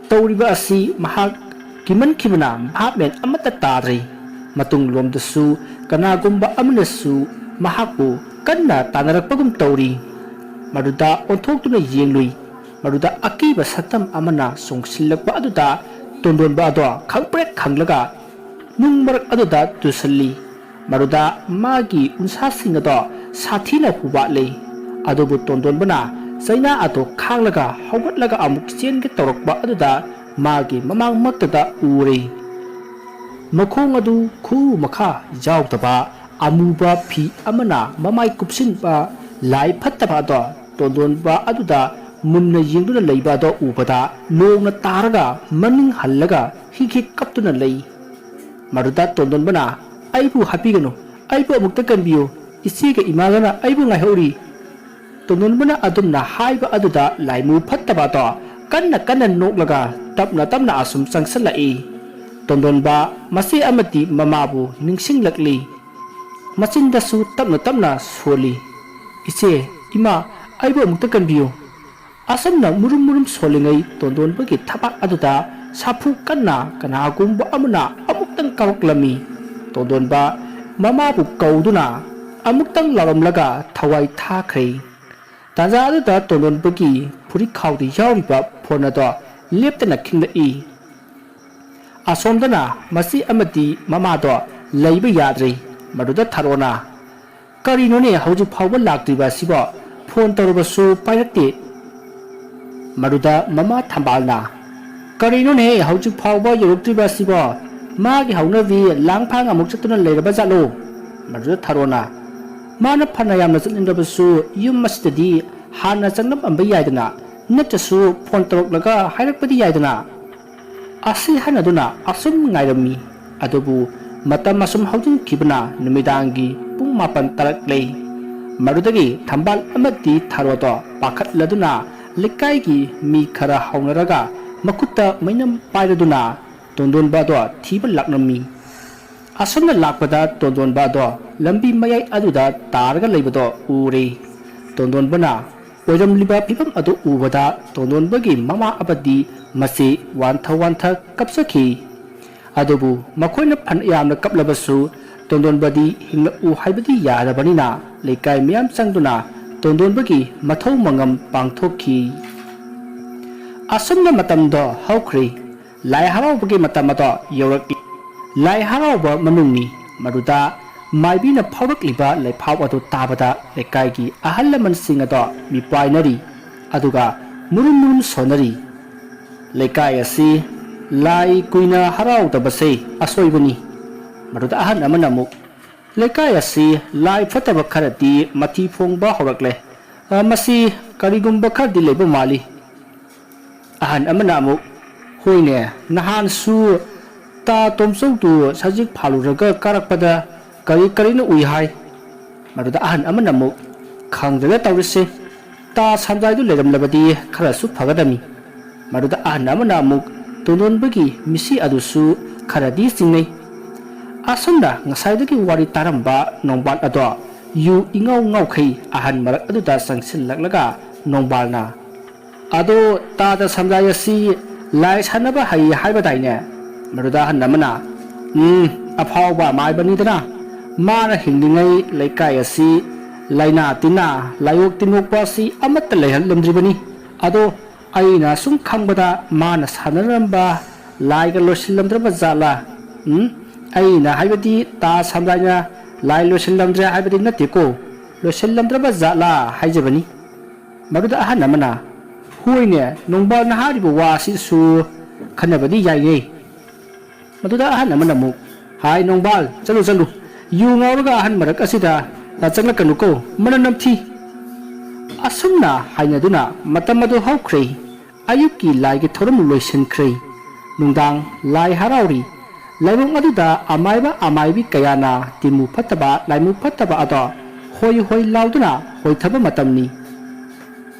ꯇꯧꯔꯤꯕ ꯑꯁꯤ ꯃꯍꯥꯛ ꯀꯤꯃꯟꯈꯤꯕꯅ ꯚꯥꯞ ꯃꯦꯟ ꯑꯃꯠꯇ ꯇꯥꯗ꯭ꯔꯦ꯫ ꯃꯇꯨꯡꯂꯣꯝꯗꯁꯨ ꯀꯅꯥꯒꯨꯝꯕ ꯑꯃꯅꯁꯨ ꯃꯍꯥꯛꯄꯨ ꯀꯟꯅ ꯇꯥꯟꯅꯔꯛꯄꯒꯨꯝ ꯇꯧꯔꯤ꯫ ꯃꯗꯨꯗ ꯑꯣꯟꯊꯣꯛꯇꯨꯅ ꯌꯦꯡꯂꯨꯏ꯫ ꯃꯗꯨꯗ ꯑꯀꯤꯕ ꯁꯛꯇꯝ ꯑꯃꯅ ꯆꯣꯡꯁꯤꯜꯂꯛꯄ ꯑꯗꯨꯗ ꯇꯣꯟꯗꯣꯟꯕ ꯑꯗꯣ ꯈꯪꯄ꯭ꯔꯦꯛ ꯈꯪꯂꯒ ꯅꯨꯡ ꯃꯔꯛ ꯑꯗꯨꯗ ꯇꯨꯁꯤꯜꯂꯤ꯫ ꯃꯗꯨꯗ ꯃꯥꯒꯤ ꯎꯟꯁꯥꯁꯤꯡ ꯑꯗꯣ ꯁꯥꯊꯤꯅ ꯍꯨꯕꯥꯠꯂꯤ꯫ ꯑꯗꯨꯕꯨ ꯇꯣꯟꯗꯣꯟꯕꯅ ꯆꯩꯅꯥ ꯑꯗꯨ ꯈꯥꯡꯂꯒ ꯍꯧꯒꯠꯂꯒ ꯑꯃꯨꯛ ꯆꯦꯟꯒꯦ ꯇꯧꯔꯛꯄ ꯑꯗꯨꯗ ꯃꯥꯒꯤ ꯃꯃꯥꯡꯃꯛꯇꯗ ꯎꯔꯦ꯫ ꯃꯈꯣꯡ ꯑꯗꯨ ꯈꯨꯎ ꯃꯈꯥ ꯌꯥꯎꯗꯕ ꯑꯃꯨꯕ ꯐꯤ ꯑꯃꯅ ꯃꯃꯥꯏ ꯀꯨꯞꯁꯤꯟꯕ ꯂꯥꯏ ꯐꯠꯇꯕ ꯑꯗꯣ ꯇꯣꯟꯗꯣꯟꯕ ꯑꯗꯨꯗ ꯃꯨꯟꯅ ꯌꯦꯡꯗꯨꯅ ꯂꯩꯕ ꯑꯗꯣ ꯎꯕꯗ ꯂꯣꯡꯅ ꯇꯥꯔꯒ ꯃꯅꯤꯡ ꯍꯜꯂꯒ ꯍꯤꯛ ꯍꯤꯛ ꯀꯞꯇꯨꯅ ꯂꯩ꯫ ꯃꯗꯨꯗ ꯇꯣꯟꯗꯣꯟꯕꯅ, "ꯑꯩꯕꯨ ꯍꯥꯠꯄꯤꯒꯅꯨ, ꯑꯩꯕꯨ ꯑꯃꯨꯛꯇ ꯀꯟꯕꯤꯌꯨ, ꯏꯆꯦꯒ ꯏꯃꯥꯒꯅ ꯑꯩꯕꯨ ꯉꯥꯏꯍꯧꯔꯤ꯫" ꯇꯣꯟꯗꯣꯟꯕꯅ ꯑꯗꯨꯝꯅ ꯍꯥꯏꯕ ꯑꯗꯨꯗ ꯂꯥꯏꯃꯨ ꯐꯠꯇꯕ ꯑꯗꯣ ꯀꯟꯅ ꯀꯟꯅ ꯅꯣꯛꯂꯒ ꯇꯞꯅ ꯇꯞꯅ ꯑꯁꯨꯝ ꯆꯪꯁꯤꯜꯂꯛꯏ꯫ ꯇꯣꯟꯗꯣꯟꯕ ꯃꯆꯦ ꯑꯃꯗꯤ ꯃꯃꯥꯕꯨ ꯅꯤꯡꯁꯤꯡꯂꯛꯂꯤ꯫ ꯃꯆꯤꯟꯗꯁꯨ ꯇꯞꯅ ꯇꯞꯅ ꯁꯣꯜꯂꯤ, "ꯏꯆꯦ, ꯏꯃꯥ, ꯑꯩꯕꯨ ꯑꯃꯨꯛꯇ ꯀꯟꯕꯤꯌꯨ꯫" ꯑꯁꯨꯝꯅ ꯃꯨꯔꯨꯝ ꯃꯨꯔꯨꯝ ꯁꯣꯜꯂꯤꯉꯩ ꯇꯣꯟꯗꯣꯟꯕꯒꯤ ꯊꯕꯥꯛ ꯑꯗꯨꯗ ꯁꯥꯐꯨ ꯀꯟꯅ ꯀꯅꯥꯒꯨꯝꯕ ꯑꯃꯅ ꯑꯃꯨꯛꯇꯪ ꯀꯥꯎꯔꯛꯂꯝꯃꯤ꯫ ꯇꯣꯟꯗꯣꯟꯕ ꯃꯃꯥꯕꯨ ꯀꯧꯗꯨꯅ ꯑꯃꯨꯛꯇꯪ ꯂꯥꯎꯔꯝꯂꯒ ꯊꯋꯥꯏ ꯊꯥꯈ꯭ꯔꯦ꯫ ꯇꯥꯟꯖꯥ ꯑꯗꯨꯗ ꯇꯣꯟꯗꯣꯟꯕꯒꯤ ꯐꯨꯔꯤꯠꯈꯥꯎꯗ ꯌꯥꯎꯔꯤꯕ ꯐꯣꯟ ꯑꯗꯣ ꯂꯦꯞꯇꯅ ꯈꯤꯡꯂꯛꯏ꯫ ꯑꯁꯣꯝꯗꯅ ꯃꯆꯦ ꯑꯃꯗꯤ ꯃꯃꯥꯗꯣ ꯂꯩꯕ ꯌꯥꯗ꯭ꯔꯦ꯫ ꯃꯗꯨꯗ ꯊꯥꯔꯣꯅ, "ꯀꯔꯤꯅꯣꯅꯦ ꯍꯧꯖꯤꯛ ꯐꯥꯎꯕ ꯂꯥꯛꯇ꯭ꯔꯤꯕ ꯑꯁꯤꯕꯣ? ꯐꯣꯟ ꯇꯧꯔꯕꯁꯨ ꯄꯥꯏꯔꯛꯇꯦ꯫" ꯃꯗꯨꯗ ꯃꯃꯥ ꯊꯝꯕꯥꯜꯅ, "ꯀꯔꯤꯅꯣꯅꯦ ꯍꯧꯖꯤꯛ ꯐꯥꯎꯕ ꯌꯧꯔꯛꯇ꯭ꯔꯤꯕ ꯑꯁꯤꯕꯣ? ꯃꯥꯒꯤ ꯍꯧꯅꯕꯤ ꯂꯥꯡꯐꯥꯡ ꯑꯃꯨꯛ ꯆꯠꯇꯨꯅ ꯂꯩꯔꯕ ꯖꯥꯠꯂꯣ?" ꯃꯗꯨꯗ ꯊꯥꯔꯣꯅ, "ꯃꯥꯅ ꯐꯅ ꯌꯥꯝꯅ ꯆꯠꯅꯤꯡꯂꯕꯁꯨ ꯌꯨꯝ ꯑꯁꯤꯗꯗꯤ ꯍꯥꯟꯅ ꯆꯪꯂꯝꯕ ꯌꯥꯏꯗꯅ, ꯅꯠꯇ꯭ꯔꯁꯨ ꯐꯣꯟ ꯇꯧꯔꯛꯂꯒ ꯍꯥꯏꯔꯛꯄꯗꯤ ꯌꯥꯏꯗꯅ꯫" ꯑꯁꯤ ꯍꯥꯏꯅꯗꯨꯅ ꯑꯁꯨꯝ ꯉꯥꯏꯔꯝꯃꯤ꯫ ꯑꯗꯨꯕꯨ ꯃꯇꯝ ꯑꯁꯨꯝ ꯍꯧꯖꯤꯟꯈꯤꯕꯅ ꯅꯨꯃꯤꯗꯥꯡꯒꯤ ꯄꯨꯡ ꯃꯥꯄꯟ ꯇꯥꯔꯛꯂꯦ꯫ ꯃꯗꯨꯗꯒꯤ ꯊꯝꯕꯥꯜ ꯑꯃꯗꯤ ꯊꯔꯣꯗꯣ ꯄꯥꯈꯠꯂꯗꯨꯅ ꯂꯩꯀꯥꯏꯒꯤ ꯃꯤ ꯈꯔ ꯍꯧꯅꯔꯒ ꯃꯈꯨꯠꯇ ꯃꯩꯅꯝ ꯄꯥꯏꯔꯗꯨꯅ ꯇꯣꯟꯗꯣꯟꯕ ꯑꯗꯣ ꯊꯤꯕ ꯂꯥꯛꯂꯝꯃꯤ꯫ ꯑꯁꯨꯝꯅ ꯂꯥꯛꯄꯗ ꯇꯣꯟꯗꯣꯟꯕ ꯑꯗꯣ ꯂꯝꯕꯤ ꯃꯌꯥꯏ ꯑꯗꯨꯗ ꯇꯥꯔꯒ ꯂꯩꯕꯗꯣ ꯎꯔꯦ꯫ ꯇꯣꯟꯗꯣꯟꯕꯅ ꯑꯣꯏꯔꯝꯂꯤꯕ ꯐꯤꯕꯝ ꯑꯗꯨ ꯎꯕꯗ ꯇꯣꯟꯗꯣꯟꯕꯒꯤ ꯃꯃꯥ ꯑꯃꯗꯤ ꯃꯆꯦ ꯋꯥꯟꯊ ꯋꯥꯟꯊ ꯀꯞꯆꯈꯤ꯫ ꯑꯗꯨꯕꯨ ꯃꯈꯣꯏꯅ ꯐꯅ ꯌꯥꯝꯅ ꯀꯞꯂꯕꯁꯨ ꯇꯣꯟꯗꯣꯟꯕꯗꯤ ꯍꯤꯡꯂꯛꯎ ꯍꯥꯏꯕꯗꯤ ꯌꯥꯗꯕꯅꯤꯅ ꯂꯩꯀꯥꯏ ꯃꯤꯌꯥꯝ ꯆꯪꯗꯨꯅ ꯇꯣꯟꯗꯣꯟꯕꯒꯤ ꯃꯊꯧ ꯃꯉꯝ ꯄꯥꯡꯊꯣꯛꯈꯤ꯫ ꯑꯁꯨꯝꯅ ꯃꯇꯝꯗꯣ ꯍꯧꯈ꯭ꯔꯦ꯫ ꯂꯥꯏ ꯍꯔꯥꯎꯕꯒꯤ ꯃꯇꯝ ꯑꯗꯣ ꯌꯧꯔꯛꯂꯤ꯫ ꯂꯥꯏ ꯍꯔꯥꯎꯕ ꯃꯅꯨꯡꯅꯤ꯫ ꯃꯗꯨꯗ ꯃꯥꯏꯕꯤꯅ ꯐꯥꯎꯔꯛꯂꯤꯕ ꯂꯩꯐꯥꯎ ꯑꯗꯨ ꯇꯥꯕꯗ ꯂꯩꯀꯥꯏꯒꯤ ꯑꯍꯜ ꯂꯃꯟꯁꯤꯡ ꯑꯗꯣ ꯃꯤꯄꯥꯏꯅꯔꯤ꯫ ꯑꯗꯨꯒ ꯃꯨꯔꯨꯝ ꯃꯨꯔꯨꯝ ꯁꯣꯟꯅꯔꯤ꯫ "ꯂꯩꯀꯥꯏ ꯑꯁꯤ ꯂꯥꯏ ꯀꯨꯏꯅ ꯍꯔꯥꯎꯗꯕꯁꯦ ꯑꯁꯣꯏꯕꯅꯤ꯫" ꯃꯗꯨꯗ ꯑꯍꯟ ꯑꯃꯅ ꯑꯃꯨꯛ, "ꯂꯩꯀꯥꯏ ꯑꯁꯤ ꯂꯥꯏ ꯐꯠꯇꯕ ꯈꯔꯗꯤ ꯃꯊꯤ ꯐꯣꯡꯕ ꯍꯧꯔꯛꯂꯦ꯫ ꯑ, ꯃꯁꯤ ꯀꯔꯤꯒꯨꯝꯕ ꯈꯔꯗꯤ ꯂꯩꯕ ꯃꯥꯜꯂꯤ꯫" ꯑꯍꯟ ꯑꯃꯅ ꯑꯃꯨꯛ, "ꯍꯣꯏꯅꯦ, ꯅꯍꯥꯟꯁꯨ ꯇꯥ ꯇꯣꯝꯆꯧꯗꯨ ꯁꯖꯤꯛ ꯐꯥꯜꯂꯨꯔꯒ ꯀꯥꯔꯛꯄꯗ ꯀꯔꯤ ꯀꯔꯤꯅꯣ ꯎꯏ ꯍꯥꯏ꯫" ꯃꯗꯨꯗ ꯑꯍꯟ ꯑꯃꯅ ꯑꯃꯨꯛ, "ꯈꯪꯗ꯭ꯔꯦꯗ ꯇꯧꯔꯤꯁꯦ, ꯇꯥ ꯁꯝꯖꯥꯏꯗꯨ ꯂꯩꯔꯝꯂꯕꯗꯤ ꯈꯔꯁꯨ ꯐꯒꯗꯝꯃꯤ꯫" ꯃꯗꯨꯗ ꯑꯍꯟ ꯑꯃꯅ ꯑꯃꯨꯛ ꯇꯣꯟꯗꯣꯟꯕꯒꯤ ꯃꯤꯠꯁꯤ ꯑꯗꯨꯁꯨ ꯈꯔꯗꯤ ꯆꯤꯡꯅꯩ꯫ ꯑꯁꯨꯝꯅ ꯉꯁꯥꯏꯗꯒꯤ ꯋꯥꯔꯤ ꯇꯥꯔꯝꯕ ꯅꯣꯡꯕꯥꯜ ꯑꯗꯣ ꯌꯨ ꯏꯉꯥꯎ ꯉꯥꯎꯈꯩ ꯑꯍꯟ ꯃꯔꯛ ꯑꯗꯨꯗ ꯆꯪꯁꯤꯜꯂꯛꯂꯒ ꯅꯣꯡꯕꯥꯜꯅ, "ꯑꯗꯣ ꯇꯥꯗ ꯁꯝꯖꯥꯏ ꯑꯁꯤ ꯂꯥꯏ ꯁꯥꯟꯅꯕ ꯍꯩ ꯍꯥꯏꯕꯗꯥꯏꯅꯦ?" ꯃꯗꯨꯗ ꯑꯍꯟ ꯑꯃꯅ, "ꯎꯝ, ꯑꯐꯥꯎꯕ ꯃꯥꯏꯕꯅꯤꯗꯅ, ꯃꯥꯅ ꯍꯤꯡꯂꯤꯉꯩ ꯂꯩꯀꯥꯏ ꯑꯁꯤ ꯂꯥꯏꯅꯥ ꯇꯤꯟꯅꯥ, ꯂꯥꯏꯑꯣꯛ ꯇꯤꯟꯑꯣꯛꯄ ꯑꯁꯤ ꯑꯃꯠꯇ ꯂꯩꯍꯜꯂꯝꯗ꯭ꯔꯤꯕꯅꯤ꯫ ꯑꯗꯣ ꯑꯩꯅ ꯁꯨꯝ ꯈꯪꯕꯗ ꯃꯥꯅ ꯁꯥꯟꯅꯔꯝꯕ ꯂꯥꯏꯒ ꯂꯣꯏꯁꯤꯜꯂꯝꯗ꯭ꯔꯕ ꯖꯥꯠꯂꯥ? ꯎꯝ, ꯑꯩꯅ ꯍꯥꯏꯕꯗꯤ ꯇꯥ ꯁꯝꯖꯥꯏꯅ ꯂꯥꯏ ꯂꯣꯏꯁꯤꯜꯂꯝꯗ꯭ꯔꯦ ꯍꯥꯏꯕꯗꯤ ꯅꯠꯇꯦꯀꯣ, ꯂꯣꯏꯁꯤꯜꯂꯝꯗ꯭ꯔꯕ ꯖꯥꯠꯂꯥ ꯍꯥꯏꯖꯕꯅꯤ꯫" ꯃꯗꯨꯗ ꯑꯍꯟ ꯑꯃꯅ, "ꯍꯣꯏꯅꯦ, ꯅꯣꯡꯕꯥꯜꯅ ꯍꯥꯏꯔꯤꯕ ꯋꯥ ꯑꯁꯤꯁꯨ ꯈꯟꯅꯕꯗꯤ ꯌꯥꯏꯌꯦ꯫" ꯃꯗꯨꯗ ꯑꯍꯟ ꯑꯃꯅ ꯑꯃꯨꯛ, "ꯍꯥꯏ ꯅꯣꯡꯕꯥꯜ, ꯆꯠꯂꯨ ꯆꯠꯂꯨ, ꯌꯨ ꯉꯥꯎꯔꯒ ꯑꯍꯟ ꯃꯔꯛ ꯑꯁꯤꯗ ꯆꯪꯂꯛꯀꯅꯨꯀꯣ, ꯃꯅꯝ ꯅꯝꯊꯤ꯫" ꯑꯁꯨꯝꯅ ꯍꯥꯏꯅꯗꯨꯅ ꯃꯇꯝ ꯑꯗꯨ ꯍꯧꯈ꯭ꯔꯦ꯫ ꯑꯌꯨꯛꯀꯤ ꯂꯥꯏꯒꯤ ꯊꯧꯔꯝ ꯂꯣꯏꯁꯤꯟꯈ꯭ꯔꯦ꯫ ꯅꯨꯡꯗꯥꯡ ꯂꯥꯏ ꯍꯔꯥꯎꯔꯤ꯫ ꯂꯥꯏꯕꯨꯡ ꯑꯗꯨꯗ ꯑꯃꯥꯏꯕ ꯑꯃꯥꯏꯕꯤ ꯀꯌꯥꯅ ꯇꯤꯃꯨ ꯐꯠꯇꯕ, ꯂꯥꯏꯃꯨ ꯐꯠꯇꯕ ꯑꯗꯣ ꯍꯣꯏ ꯍꯣꯏ ꯂꯥꯎꯗꯨꯅ ꯍꯣꯏꯊꯕ ꯃꯇꯝꯅꯤ꯫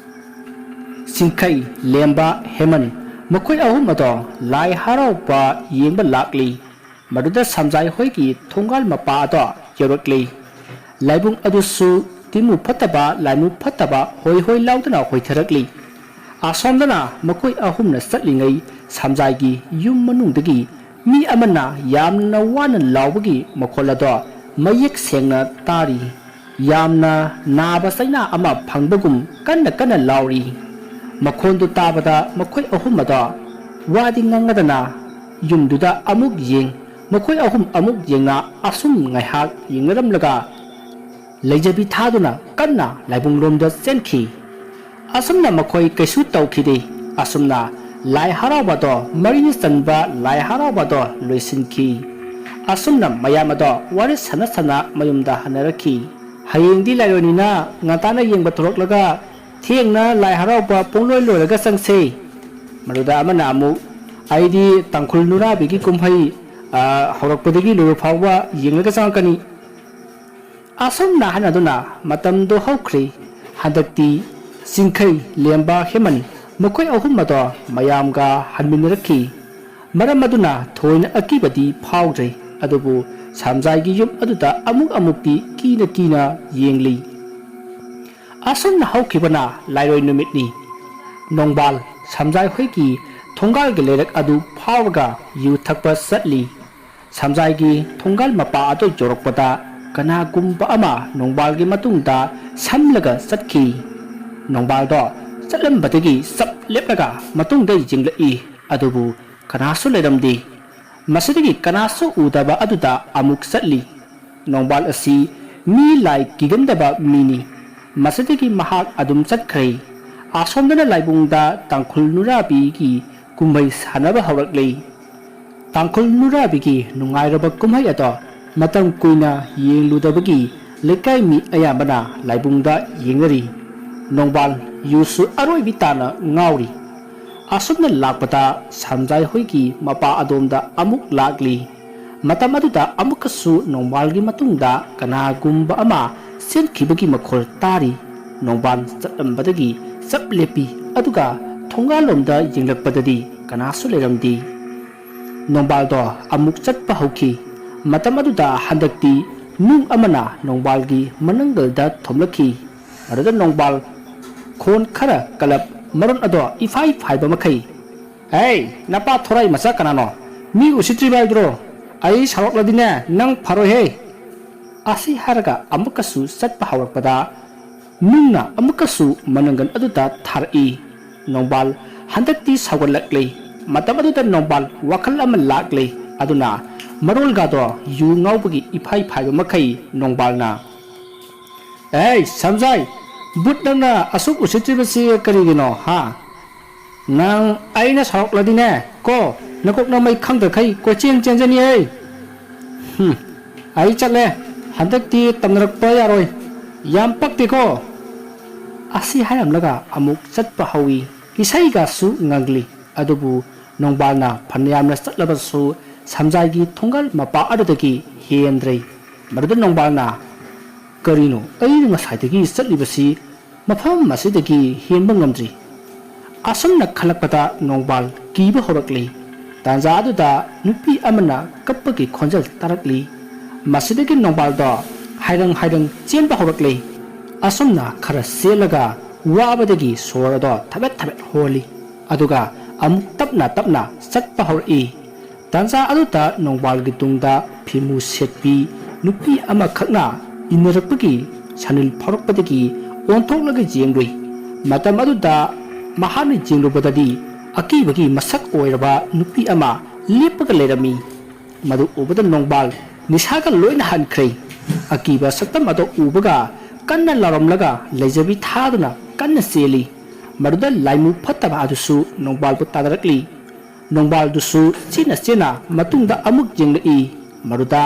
ꯆꯤꯡꯈꯩ, ꯂꯦꯝꯕ, ꯍꯦꯃꯟ, ꯃꯈꯣꯏ ꯑꯍꯨꯝ ꯑꯗꯣ ꯂꯥꯏ ꯍꯔꯥꯎꯕ ꯌꯦꯡꯕ ꯂꯥꯛꯂꯤ꯫ ꯃꯗꯨꯗ ꯁꯝꯖꯥꯏ ꯍꯣꯏꯒꯤ ꯊꯣꯡꯒꯥꯜ ꯃꯄꯥ ꯑꯗꯣ ꯌꯧꯔꯛꯂꯤ꯫ ꯂꯥꯏꯕꯨꯡ ꯑꯗꯨꯁꯨ ꯇꯤꯃꯨ ꯐꯠꯇꯕ, ꯂꯥꯏꯃꯨ ꯐꯠꯇꯕ ꯍꯣꯏ ꯍꯣꯏ ꯂꯥꯎꯗꯨꯅ ꯍꯣꯏꯊꯔꯛꯂꯤ꯫ ꯑꯁꯣꯝꯗꯅ ꯃꯈꯣꯏ ꯑꯍꯨꯝꯅ ꯆꯠꯂꯤꯉꯩ ꯁꯝꯖꯥꯏꯒꯤ ꯌꯨꯝ ꯃꯅꯨꯡꯗꯒꯤ ꯃꯤ ꯑꯃꯅ ꯌꯥꯝꯅ ꯋꯥꯅ ꯂꯥꯎꯕꯒꯤ ꯃꯈꯣꯜ ꯑꯗꯣ ꯃꯌꯦꯛ ꯁꯦꯡꯅ ꯇꯥꯔꯤ꯫ ꯌꯥꯝꯅ ꯅꯥꯕ ꯆꯩꯅꯥ ꯑꯃ ꯐꯪꯕꯒꯨꯝ ꯀꯟꯅ ꯀꯟꯅ ꯂꯥꯎꯔꯤ꯫ ꯃꯈꯣꯟꯗꯨ ꯇꯥꯕꯗ ꯃꯈꯣꯏ ꯑꯍꯨꯝ ꯑꯗꯣ ꯋꯥꯗꯤ ꯉꯥꯡꯅꯗꯅ ꯌꯨꯝꯗꯨꯗ ꯑꯃꯨꯛ ꯌꯦꯡ, ꯃꯈꯣꯏ ꯑꯍꯨꯝ ꯑꯃꯨꯛ ꯌꯦꯡꯅ ꯑꯁꯨꯝ ꯉꯥꯏꯍꯥꯛ ꯌꯦꯡꯅꯔꯝꯂꯒ ꯂꯩꯖꯕꯤ ꯊꯥꯗꯨꯅ ꯀꯟꯅ ꯂꯥꯏꯕꯨꯡꯂꯣꯝꯗ ꯆꯦꯟꯈꯤ꯫ ꯑꯁꯨꯝꯅ ꯃꯈꯣꯏ ꯀꯩꯁꯨ ꯇꯧꯈꯤꯗꯦ꯫ ꯑꯁꯨꯝꯅ ꯂꯥꯏ ꯍꯔꯥꯎꯕꯗꯣ, ꯃꯔꯤ ꯆꯟꯕ ꯂꯥꯏ ꯍꯔꯥꯎꯕꯗꯣ ꯂꯣꯏꯁꯤꯟꯈꯤ꯫ ꯑꯁꯨꯝꯅ ꯃꯌꯥꯝ ꯑꯗꯣ ꯋꯥꯔꯤ ꯁꯥꯟꯅ ꯁꯥꯟꯅ ꯃꯌꯨꯝꯗ ꯍꯟꯅꯔꯛꯈꯤ꯫ "ꯍꯌꯦꯡꯗꯤ ꯂꯥꯏꯔꯣꯏꯅꯤꯅ ꯉꯟꯇꯥꯅ ꯌꯦꯡꯕ ꯊꯣꯛꯂꯛꯂꯒ ꯊꯦꯡꯅ ꯂꯥꯏ ꯍꯔꯥꯎꯕ ꯄꯨꯡꯂꯣꯏ ꯂꯣꯏꯔꯒ ꯆꯪꯁꯦ꯫" ꯃꯗꯨꯗ ꯑꯃꯅ ꯑꯃꯨꯛ, "ꯑꯩꯗꯤ ꯇꯥꯡꯈꯨꯜ ꯅꯨꯔꯥꯕꯤꯒꯤ ꯀꯨꯝꯍꯩ, ꯑ, ꯍꯧꯔꯛꯄꯗꯒꯤ ꯂꯣꯏꯕ ꯐꯥꯎꯕ ꯌꯦꯡꯂꯒ ꯆꯪꯉꯛꯀꯅꯤ꯫" ꯑꯁꯨꯝꯅ ꯍꯥꯏꯅꯗꯨꯅ ꯃꯇꯝꯗꯣ ꯍꯧꯈ꯭ꯔꯦ꯫ ꯍꯟꯗꯛꯇꯤ ꯆꯤꯡꯈꯩ, ꯂꯦꯝꯕ, ꯍꯦꯃꯟ ꯃꯈꯣꯏ ꯑꯍꯨꯝ ꯑꯗꯣ ꯃꯌꯥꯝꯒ ꯍꯟꯃꯤꯟꯅꯔꯛꯈꯤ꯫ ꯃꯔꯝ ꯑꯗꯨꯅ ꯊꯣꯏꯅ ꯑꯀꯤꯕꯗꯤ ꯐꯥꯎꯗ꯭ꯔꯦ꯫ ꯑꯗꯨꯕꯨ ꯁꯝꯖꯥꯏꯒꯤ ꯌꯨꯝ ꯑꯗꯨꯗ ꯑꯃꯨꯛ ꯑꯃꯨꯛꯇꯤ ꯀꯤꯅ ꯀꯤꯅ ꯌꯦꯡꯂꯤ꯫ ꯑꯁꯨꯝꯅ ꯍꯧꯈꯤꯕꯅ ꯂꯥꯏꯔꯣꯏ ꯅꯨꯃꯤꯠꯅꯤ꯫ ꯅꯣꯡꯕꯥꯜ ꯁꯝꯖꯥꯏ ꯍꯣꯏꯒꯤ ꯊꯣꯡꯒꯥꯜꯒꯤ ꯂꯩꯔꯛ ꯑꯗꯨ ꯐꯥꯎꯔꯒ ꯌꯨ ꯊꯛꯄ ꯆꯠꯂꯤ꯫ ꯁꯝꯖꯥꯏꯒꯤ ꯊꯣꯡꯒꯥꯜ ꯃꯄꯥ ꯑꯗꯨ ꯌꯧꯔꯛꯄꯗ ꯀꯅꯥꯒꯨꯝꯕ ꯑꯃ ꯅꯣꯡꯕꯥꯜꯒꯤ ꯃꯇꯨꯡꯗ ꯁꯝꯂꯒ ꯆꯠꯈꯤ꯫ ꯅꯣꯡꯕꯥꯜꯗꯣ ꯆꯠꯂꯝꯕꯗꯒꯤ ꯆꯞ ꯂꯦꯞꯂꯒ ꯃꯇꯨꯡꯗ ꯌꯦꯡꯂꯛꯏ, ꯑꯗꯨꯕꯨ ꯀꯅꯥꯁꯨ ꯂꯩꯔꯝꯗꯦ꯫ ꯃꯁꯤꯗꯒꯤ ꯀꯅꯥꯁꯨ ꯎꯗꯕ ꯑꯗꯨꯗ ꯑꯃꯨꯛ ꯆꯠꯂꯤ꯫ ꯅꯣꯡꯕꯥꯜ ꯑꯁꯤ ꯃꯤ ꯂꯥꯏ ꯀꯤꯒꯟꯗꯕ ꯃꯤꯅꯤ꯫ ꯃꯁꯤꯗꯒꯤ ꯃꯍꯥꯛ ꯑꯗꯨꯝ ꯆꯠꯈ꯭ꯔꯦ꯫ ꯑꯁꯣꯝꯗꯅ ꯂꯥꯏꯕꯨꯡꯗ ꯇꯥꯡꯈꯨꯜ ꯅꯨꯔꯥꯕꯤꯒꯤ ꯀꯨꯝꯍꯩ ꯁꯥꯟꯅꯕ ꯍꯧꯔꯛꯂꯤ꯫ ꯇꯥꯡꯈꯨꯜ ꯅꯨꯔꯥꯕꯤꯒꯤ ꯅꯨꯡꯉꯥꯏꯔꯕ ꯀꯨꯝꯍꯩ ꯑꯗꯣ ꯃꯇꯝ ꯀꯨꯏꯅ ꯌꯦꯡꯂꯨꯗꯕꯒꯤ ꯂꯩꯀꯥꯏ ꯃꯤ ꯑꯌꯥꯝꯕꯅ ꯂꯥꯏꯕꯨꯡꯗ ꯌꯦꯡꯅꯔꯤ꯫ ꯅꯣꯡꯕꯥꯜ ꯌꯨꯁꯨ ꯑꯔꯣꯏꯕꯤ ꯇꯥꯅ ꯉꯥꯎꯔꯤ꯫ ꯑꯁꯨꯝꯅ ꯂꯥꯛꯄꯗ ꯁꯝꯖꯥꯏ ꯍꯣꯏꯒꯤ ꯃꯄꯥ ꯑꯗꯣꯝꯗ ꯑꯃꯨꯛ ꯂꯥꯛꯂꯤ꯫ ꯃꯇꯝ ꯑꯗꯨꯗ ꯑꯃꯨꯛꯀꯁꯨ ꯅꯣꯡꯕꯥꯜꯒꯤ ꯃꯇꯨꯡꯗ ꯀꯅꯥꯒꯨꯝꯕ ꯑꯃ ꯆꯦꯟꯈꯤꯕꯒꯤ ꯃꯈꯣꯜ ꯇꯥꯔꯤ꯫ ꯅꯣꯡꯕꯥꯜ ꯆꯠꯂꯝꯕꯗꯒꯤ ꯆꯞ ꯂꯦꯞꯄꯤ, ꯑꯗꯨꯒ ꯊꯣꯡꯒꯥꯜꯂꯣꯝꯗ ꯌꯦꯡꯂꯛꯄꯗꯗꯤ ꯀꯅꯥꯁꯨ ꯂꯩꯔꯝꯗꯦ꯫ ꯅꯣꯡꯕꯥꯜꯗꯣ ꯑꯃꯨꯛ ꯆꯠꯄ ꯍꯧꯈꯤ꯫ ꯃꯇꯝ ꯑꯗꯨꯗ ꯍꯟꯗꯛꯇꯤ ꯅꯨꯡ ꯑꯃꯅ ꯅꯣꯡꯕꯥꯜꯒꯤ ꯃꯅꯪꯒꯜꯗ ꯊꯣꯝꯂꯛꯈꯤ꯫ ꯃꯗꯨꯗ ꯅꯣꯡꯕꯥꯜ ꯈꯣꯟ ꯈꯔ ꯀꯜꯂꯞ, ꯃꯔꯣꯟ ꯑꯗꯣ ꯏꯐꯥꯏ ꯐꯥꯏꯕ ꯃꯈꯩ, "ꯑꯩ, ꯅꯄꯥ ꯊꯣꯔꯥꯏ ꯃꯆꯥ ꯀꯅꯥꯅꯣ? ꯃꯤ ꯎꯁꯤꯠꯇ꯭ꯔꯤꯕ ꯍꯥꯏꯗꯨꯔꯣ? ꯑꯩ ꯁꯥꯎꯔꯛꯂꯗꯤꯅꯦ, ꯅꯪ ꯐꯔꯣꯏꯍꯦ!" ꯑꯁꯤ ꯍꯥꯏꯔꯒ ꯑꯃꯨꯛꯀꯁꯨ ꯆꯠꯄ ꯍꯧꯔꯛꯄꯗ, ꯅꯨꯡꯅ ꯑꯃꯨꯛꯀꯁꯨ ꯃꯅꯪꯒꯜ ꯑꯗꯨꯗ ꯊꯥꯔꯛꯏ꯫ ꯅꯣꯡꯕꯥꯜ ꯍꯟꯗꯛꯇꯤ ꯁꯥꯎꯒꯠꯂꯛꯂꯦ꯫ ꯃꯇꯝ ꯑꯗꯨꯗ ꯅꯣꯡꯕꯥꯜ ꯋꯥꯈꯜ ꯑꯃ ꯂꯥꯛꯂꯦ꯫ ꯑꯗꯨꯅ ꯃꯔꯣꯜꯒꯗꯣ ꯌꯨ ꯉꯥꯎꯕꯒꯤ ꯏꯐꯥꯏ ꯐꯥꯏꯕ ꯃꯈꯩ ꯅꯣꯡꯕꯥꯜꯅ, "ꯑꯦ ꯁꯝꯖꯥꯏ, ꯕꯨꯠ ꯅꯪꯅ ꯑꯁꯨꯛ ꯎꯁꯤꯠꯇ꯭ꯔꯤꯕꯁꯤ ꯀꯔꯤꯒꯤꯅꯣ, ꯍꯥ? ꯅꯪ ꯑꯩꯅ ꯁꯥꯎꯔꯛꯂꯗꯤꯅꯦ ꯀꯣ, ꯅꯀꯣꯛ ꯅꯃꯩ ꯈꯪꯗꯈꯩ ꯀꯣꯏꯆꯦꯟ ꯆꯦꯟꯖꯅꯤ ꯑꯩ꯫ ꯍꯨꯝ, ꯑꯩ ꯆꯠꯂꯦ꯫ ꯍꯟꯗꯛꯇꯤ ꯇꯝꯅꯔꯛꯄ ꯌꯥꯔꯣꯏ꯫ ꯌꯥꯝ ꯄꯛꯇꯦꯀꯣ?" ꯑꯁꯤ ꯍꯥꯏꯔꯝꯂꯒ ꯑꯃꯨꯛ ꯆꯠꯄ ꯍꯧꯏ꯫ ꯏꯁꯩꯒꯁꯨ ꯉꯪꯂꯤ꯫ ꯑꯗꯨꯕꯨ ꯅꯣꯡꯕꯥꯜꯅ ꯐꯅꯌꯥꯝꯅ ꯆꯠꯂꯕꯁꯨ ꯁꯝꯖꯥꯏꯒꯤ ꯊꯣꯡꯒꯥꯜ ꯃꯄꯥ ꯑꯗꯨꯗꯒꯤ ꯍꯦꯟꯗ꯭ꯔꯦ꯫ ꯃꯗꯨꯗ ꯅꯣꯡꯕꯥꯜꯅ, "ꯀꯔꯤꯅꯣ, ꯑꯩꯅ ꯉꯁꯥꯏꯗꯒꯤ ꯆꯠꯂꯤꯕꯁꯤ ꯃꯐꯝ ꯑꯁꯤꯗꯒꯤ ꯍꯦꯟꯕ ꯉꯝꯗ꯭ꯔꯤ"? ꯑꯁꯨꯝꯅ ꯈꯜꯂꯛꯄꯗ ꯅꯣꯡꯕꯥꯜ ꯀꯤꯕ ꯍꯧꯔꯛꯂꯤ꯫ ꯇꯥꯟꯖꯥ ꯑꯗꯨꯗ ꯅꯨꯄꯤ ꯑꯃꯅ ꯀꯞꯄꯒꯤ ꯈꯣꯟꯖꯦꯜ ꯇꯥꯔꯛꯂꯤ꯫ ꯃꯁꯤꯗꯒꯤ ꯅꯣꯡꯕꯥꯜꯗꯣ ꯍꯥꯏꯔꯪ ꯍꯥꯏꯔꯪ ꯆꯦꯟꯕ ꯍꯧꯔꯛꯂꯤ꯫ ꯑꯁꯨꯝꯅ ꯈꯔ ꯆꯦꯜꯂꯒ ꯋꯥꯕꯗꯒꯤ ꯁꯣꯔ ꯑꯗꯣ ꯊꯕꯦꯠ ꯊꯕꯦꯠ ꯍꯣꯜꯂꯤ꯫ ꯑꯗꯨꯒ ꯑꯃꯨꯛ ꯇꯞꯅ ꯇꯞꯅ ꯆꯠꯄ ꯍꯧꯔꯛꯏ꯫ ꯇꯥꯟꯖꯥ ꯑꯗꯨꯗ ꯅꯣꯡꯕꯥꯜꯒꯤ ꯇꯨꯡꯗ ꯐꯤꯃꯨ ꯁꯦꯠꯄꯤ ꯅꯨꯄꯤ ꯑꯃꯈꯛꯅ ꯏꯟꯅꯔꯛꯄꯒꯤ ꯁꯅꯤꯜ ꯐꯥꯎꯔꯛꯄꯗꯒꯤ ꯑꯣꯟꯊꯣꯛꯂꯒ ꯌꯦꯡꯂꯨꯏ꯫ ꯃꯇꯝ ꯑꯗꯨꯗ ꯃꯍꯥꯛꯅ ꯌꯦꯡꯂꯨꯕꯗꯗꯤ ꯑꯀꯤꯕꯒꯤ ꯃꯁꯛ ꯑꯣꯏꯔꯕ ꯅꯨꯄꯤ ꯑꯃ ꯂꯦꯞꯄꯒ ꯂꯩꯔꯝꯃꯤ꯫ ꯃꯗꯨ ꯎꯕꯗ ꯅꯣꯡꯕꯥꯜ ꯅꯤꯁꯥꯒ ꯂꯣꯏꯅ ꯍꯟꯈ꯭ꯔꯦ꯫ ꯑꯀꯤꯕ ꯁꯛꯇꯝ ꯑꯗꯨ ꯎꯕꯒ ꯀꯟꯅ ꯂꯥꯎꯔꯝꯂꯒ ꯂꯩꯖꯕꯤ ꯊꯥꯗꯨꯅ ꯀꯟꯅ ꯆꯦꯜꯂꯤ꯫ ꯃꯗꯨꯗ ꯂꯥꯏꯃꯨ ꯐꯠꯇꯕ ꯑꯗꯨꯁꯨ ꯅꯣꯡꯕꯥꯜꯕꯨ ꯇꯥꯟꯅꯔꯛꯂꯤ꯫ ꯅꯣꯡꯕꯥꯜꯗꯨꯁꯨ ꯆꯦꯟꯅ ꯆꯦꯟꯅ ꯃꯇꯨꯡꯗ ꯑꯃꯨꯛ ꯌꯦꯡꯂꯛꯏ꯫ ꯃꯗꯨꯗ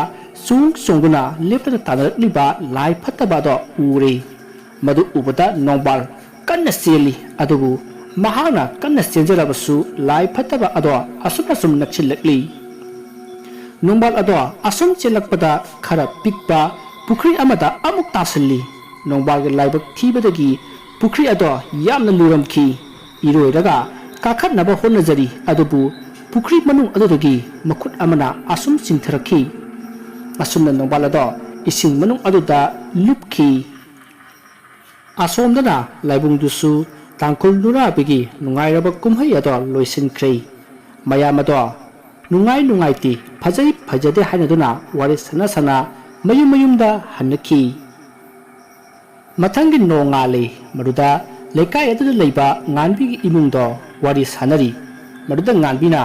ꯆꯣꯡ ꯆꯣꯡꯗꯨꯅ ꯂꯦꯞꯇꯅ ꯇꯥꯟꯅꯔꯛꯂꯤꯕ ꯂꯥꯏ ꯐꯠꯇꯕ ꯑꯗꯣ ꯎꯔꯦ꯫ ꯃꯗꯨ ꯎꯕꯗ ꯅꯣꯡꯕꯥꯜ ꯀꯟꯅ ꯆꯦꯜꯂꯤ꯫ ꯑꯗꯨꯕꯨ ꯃꯍꯥꯛꯅ ꯀꯟꯅ ꯆꯦꯟꯖꯔꯕꯁꯨ ꯂꯥꯏ ꯐꯠꯇꯕ ꯑꯗꯣ ꯑꯁꯨꯝ ꯑꯁꯨꯝ ꯅꯛꯁꯤꯜꯂꯛꯂꯤ꯫ ꯅꯣꯡꯕꯥꯜ ꯑꯗꯣ ꯑꯁꯨꯝ ꯆꯦꯜꯂꯛꯄꯗ ꯈꯔ ꯄꯤꯛꯄ ꯄꯨꯈ꯭ꯔꯤ ꯑꯃꯗ ꯑꯃꯨꯛ ꯇꯥꯁꯤꯜꯂꯤ꯫ ꯅꯣꯡꯕꯥꯜꯒꯤ ꯂꯥꯏꯕꯛ ꯊꯤꯕꯗꯒꯤ ꯄꯨꯈ꯭ꯔꯤ ꯑꯗꯣ ꯌꯥꯝꯅ ꯂꯨꯔꯝꯈꯤ꯫ ꯏꯔꯣꯏꯔꯒ ꯀꯥꯈꯠꯅꯕ ꯍꯣꯠꯅꯖꯔꯤ, ꯑꯗꯨꯕꯨ ꯄꯨꯈ꯭ꯔꯤ ꯃꯅꯨꯡ ꯑꯗꯨꯗꯒꯤ ꯃꯈꯨꯠ ꯑꯃꯅ ꯑꯁꯨꯝ ꯆꯤꯡꯊꯔꯛꯈꯤ꯫ ꯑꯁꯨꯝꯅ ꯅꯣꯡꯕꯥꯜ ꯑꯗꯣ ꯏꯁꯤꯡ ꯃꯅꯨꯡ ꯑꯗꯨꯗ ꯂꯨꯞꯈꯤ꯫ ꯑꯁꯣꯝꯗꯅ ꯂꯥꯏꯕꯨꯡꯗꯨꯁꯨ ꯇꯥꯡꯈꯨꯜ ꯅꯨꯔꯥꯕꯤꯒꯤ ꯅꯨꯡꯉꯥꯏꯔꯕ ꯀꯨꯝꯍꯩ ꯑꯗꯣ ꯂꯣꯏꯁꯤꯟꯈ꯭ꯔꯦ꯫ ꯃꯌꯥꯝ ꯑꯗꯣ ꯅꯨꯡꯉꯥꯏ ꯅꯨꯡꯉꯥꯏꯇꯦ, ꯐꯖꯩ ꯐꯖꯗꯦ ꯍꯥꯏꯅꯗꯨꯅ ꯋꯥꯔꯤ ꯁꯥꯟꯅ ꯁꯥꯟꯅ ꯃꯌꯨꯝ ꯃꯌꯨꯝꯗ ꯍꯟꯅꯈꯤ꯫ ꯃꯊꯪꯒꯤ ꯅꯣꯡꯉꯥꯜꯂꯦ꯫ ꯃꯗꯨꯗ ꯂꯩꯀꯥꯏ ꯑꯗꯨꯗ ꯂꯩꯕ ꯉꯥꯟꯕꯤꯒꯤ ꯏꯃꯨꯡꯗꯣ ꯋꯥꯔꯤ ꯁꯥꯟꯅꯔꯤ꯫ ꯃꯗꯨꯗ ꯉꯥꯟꯕꯤꯅ,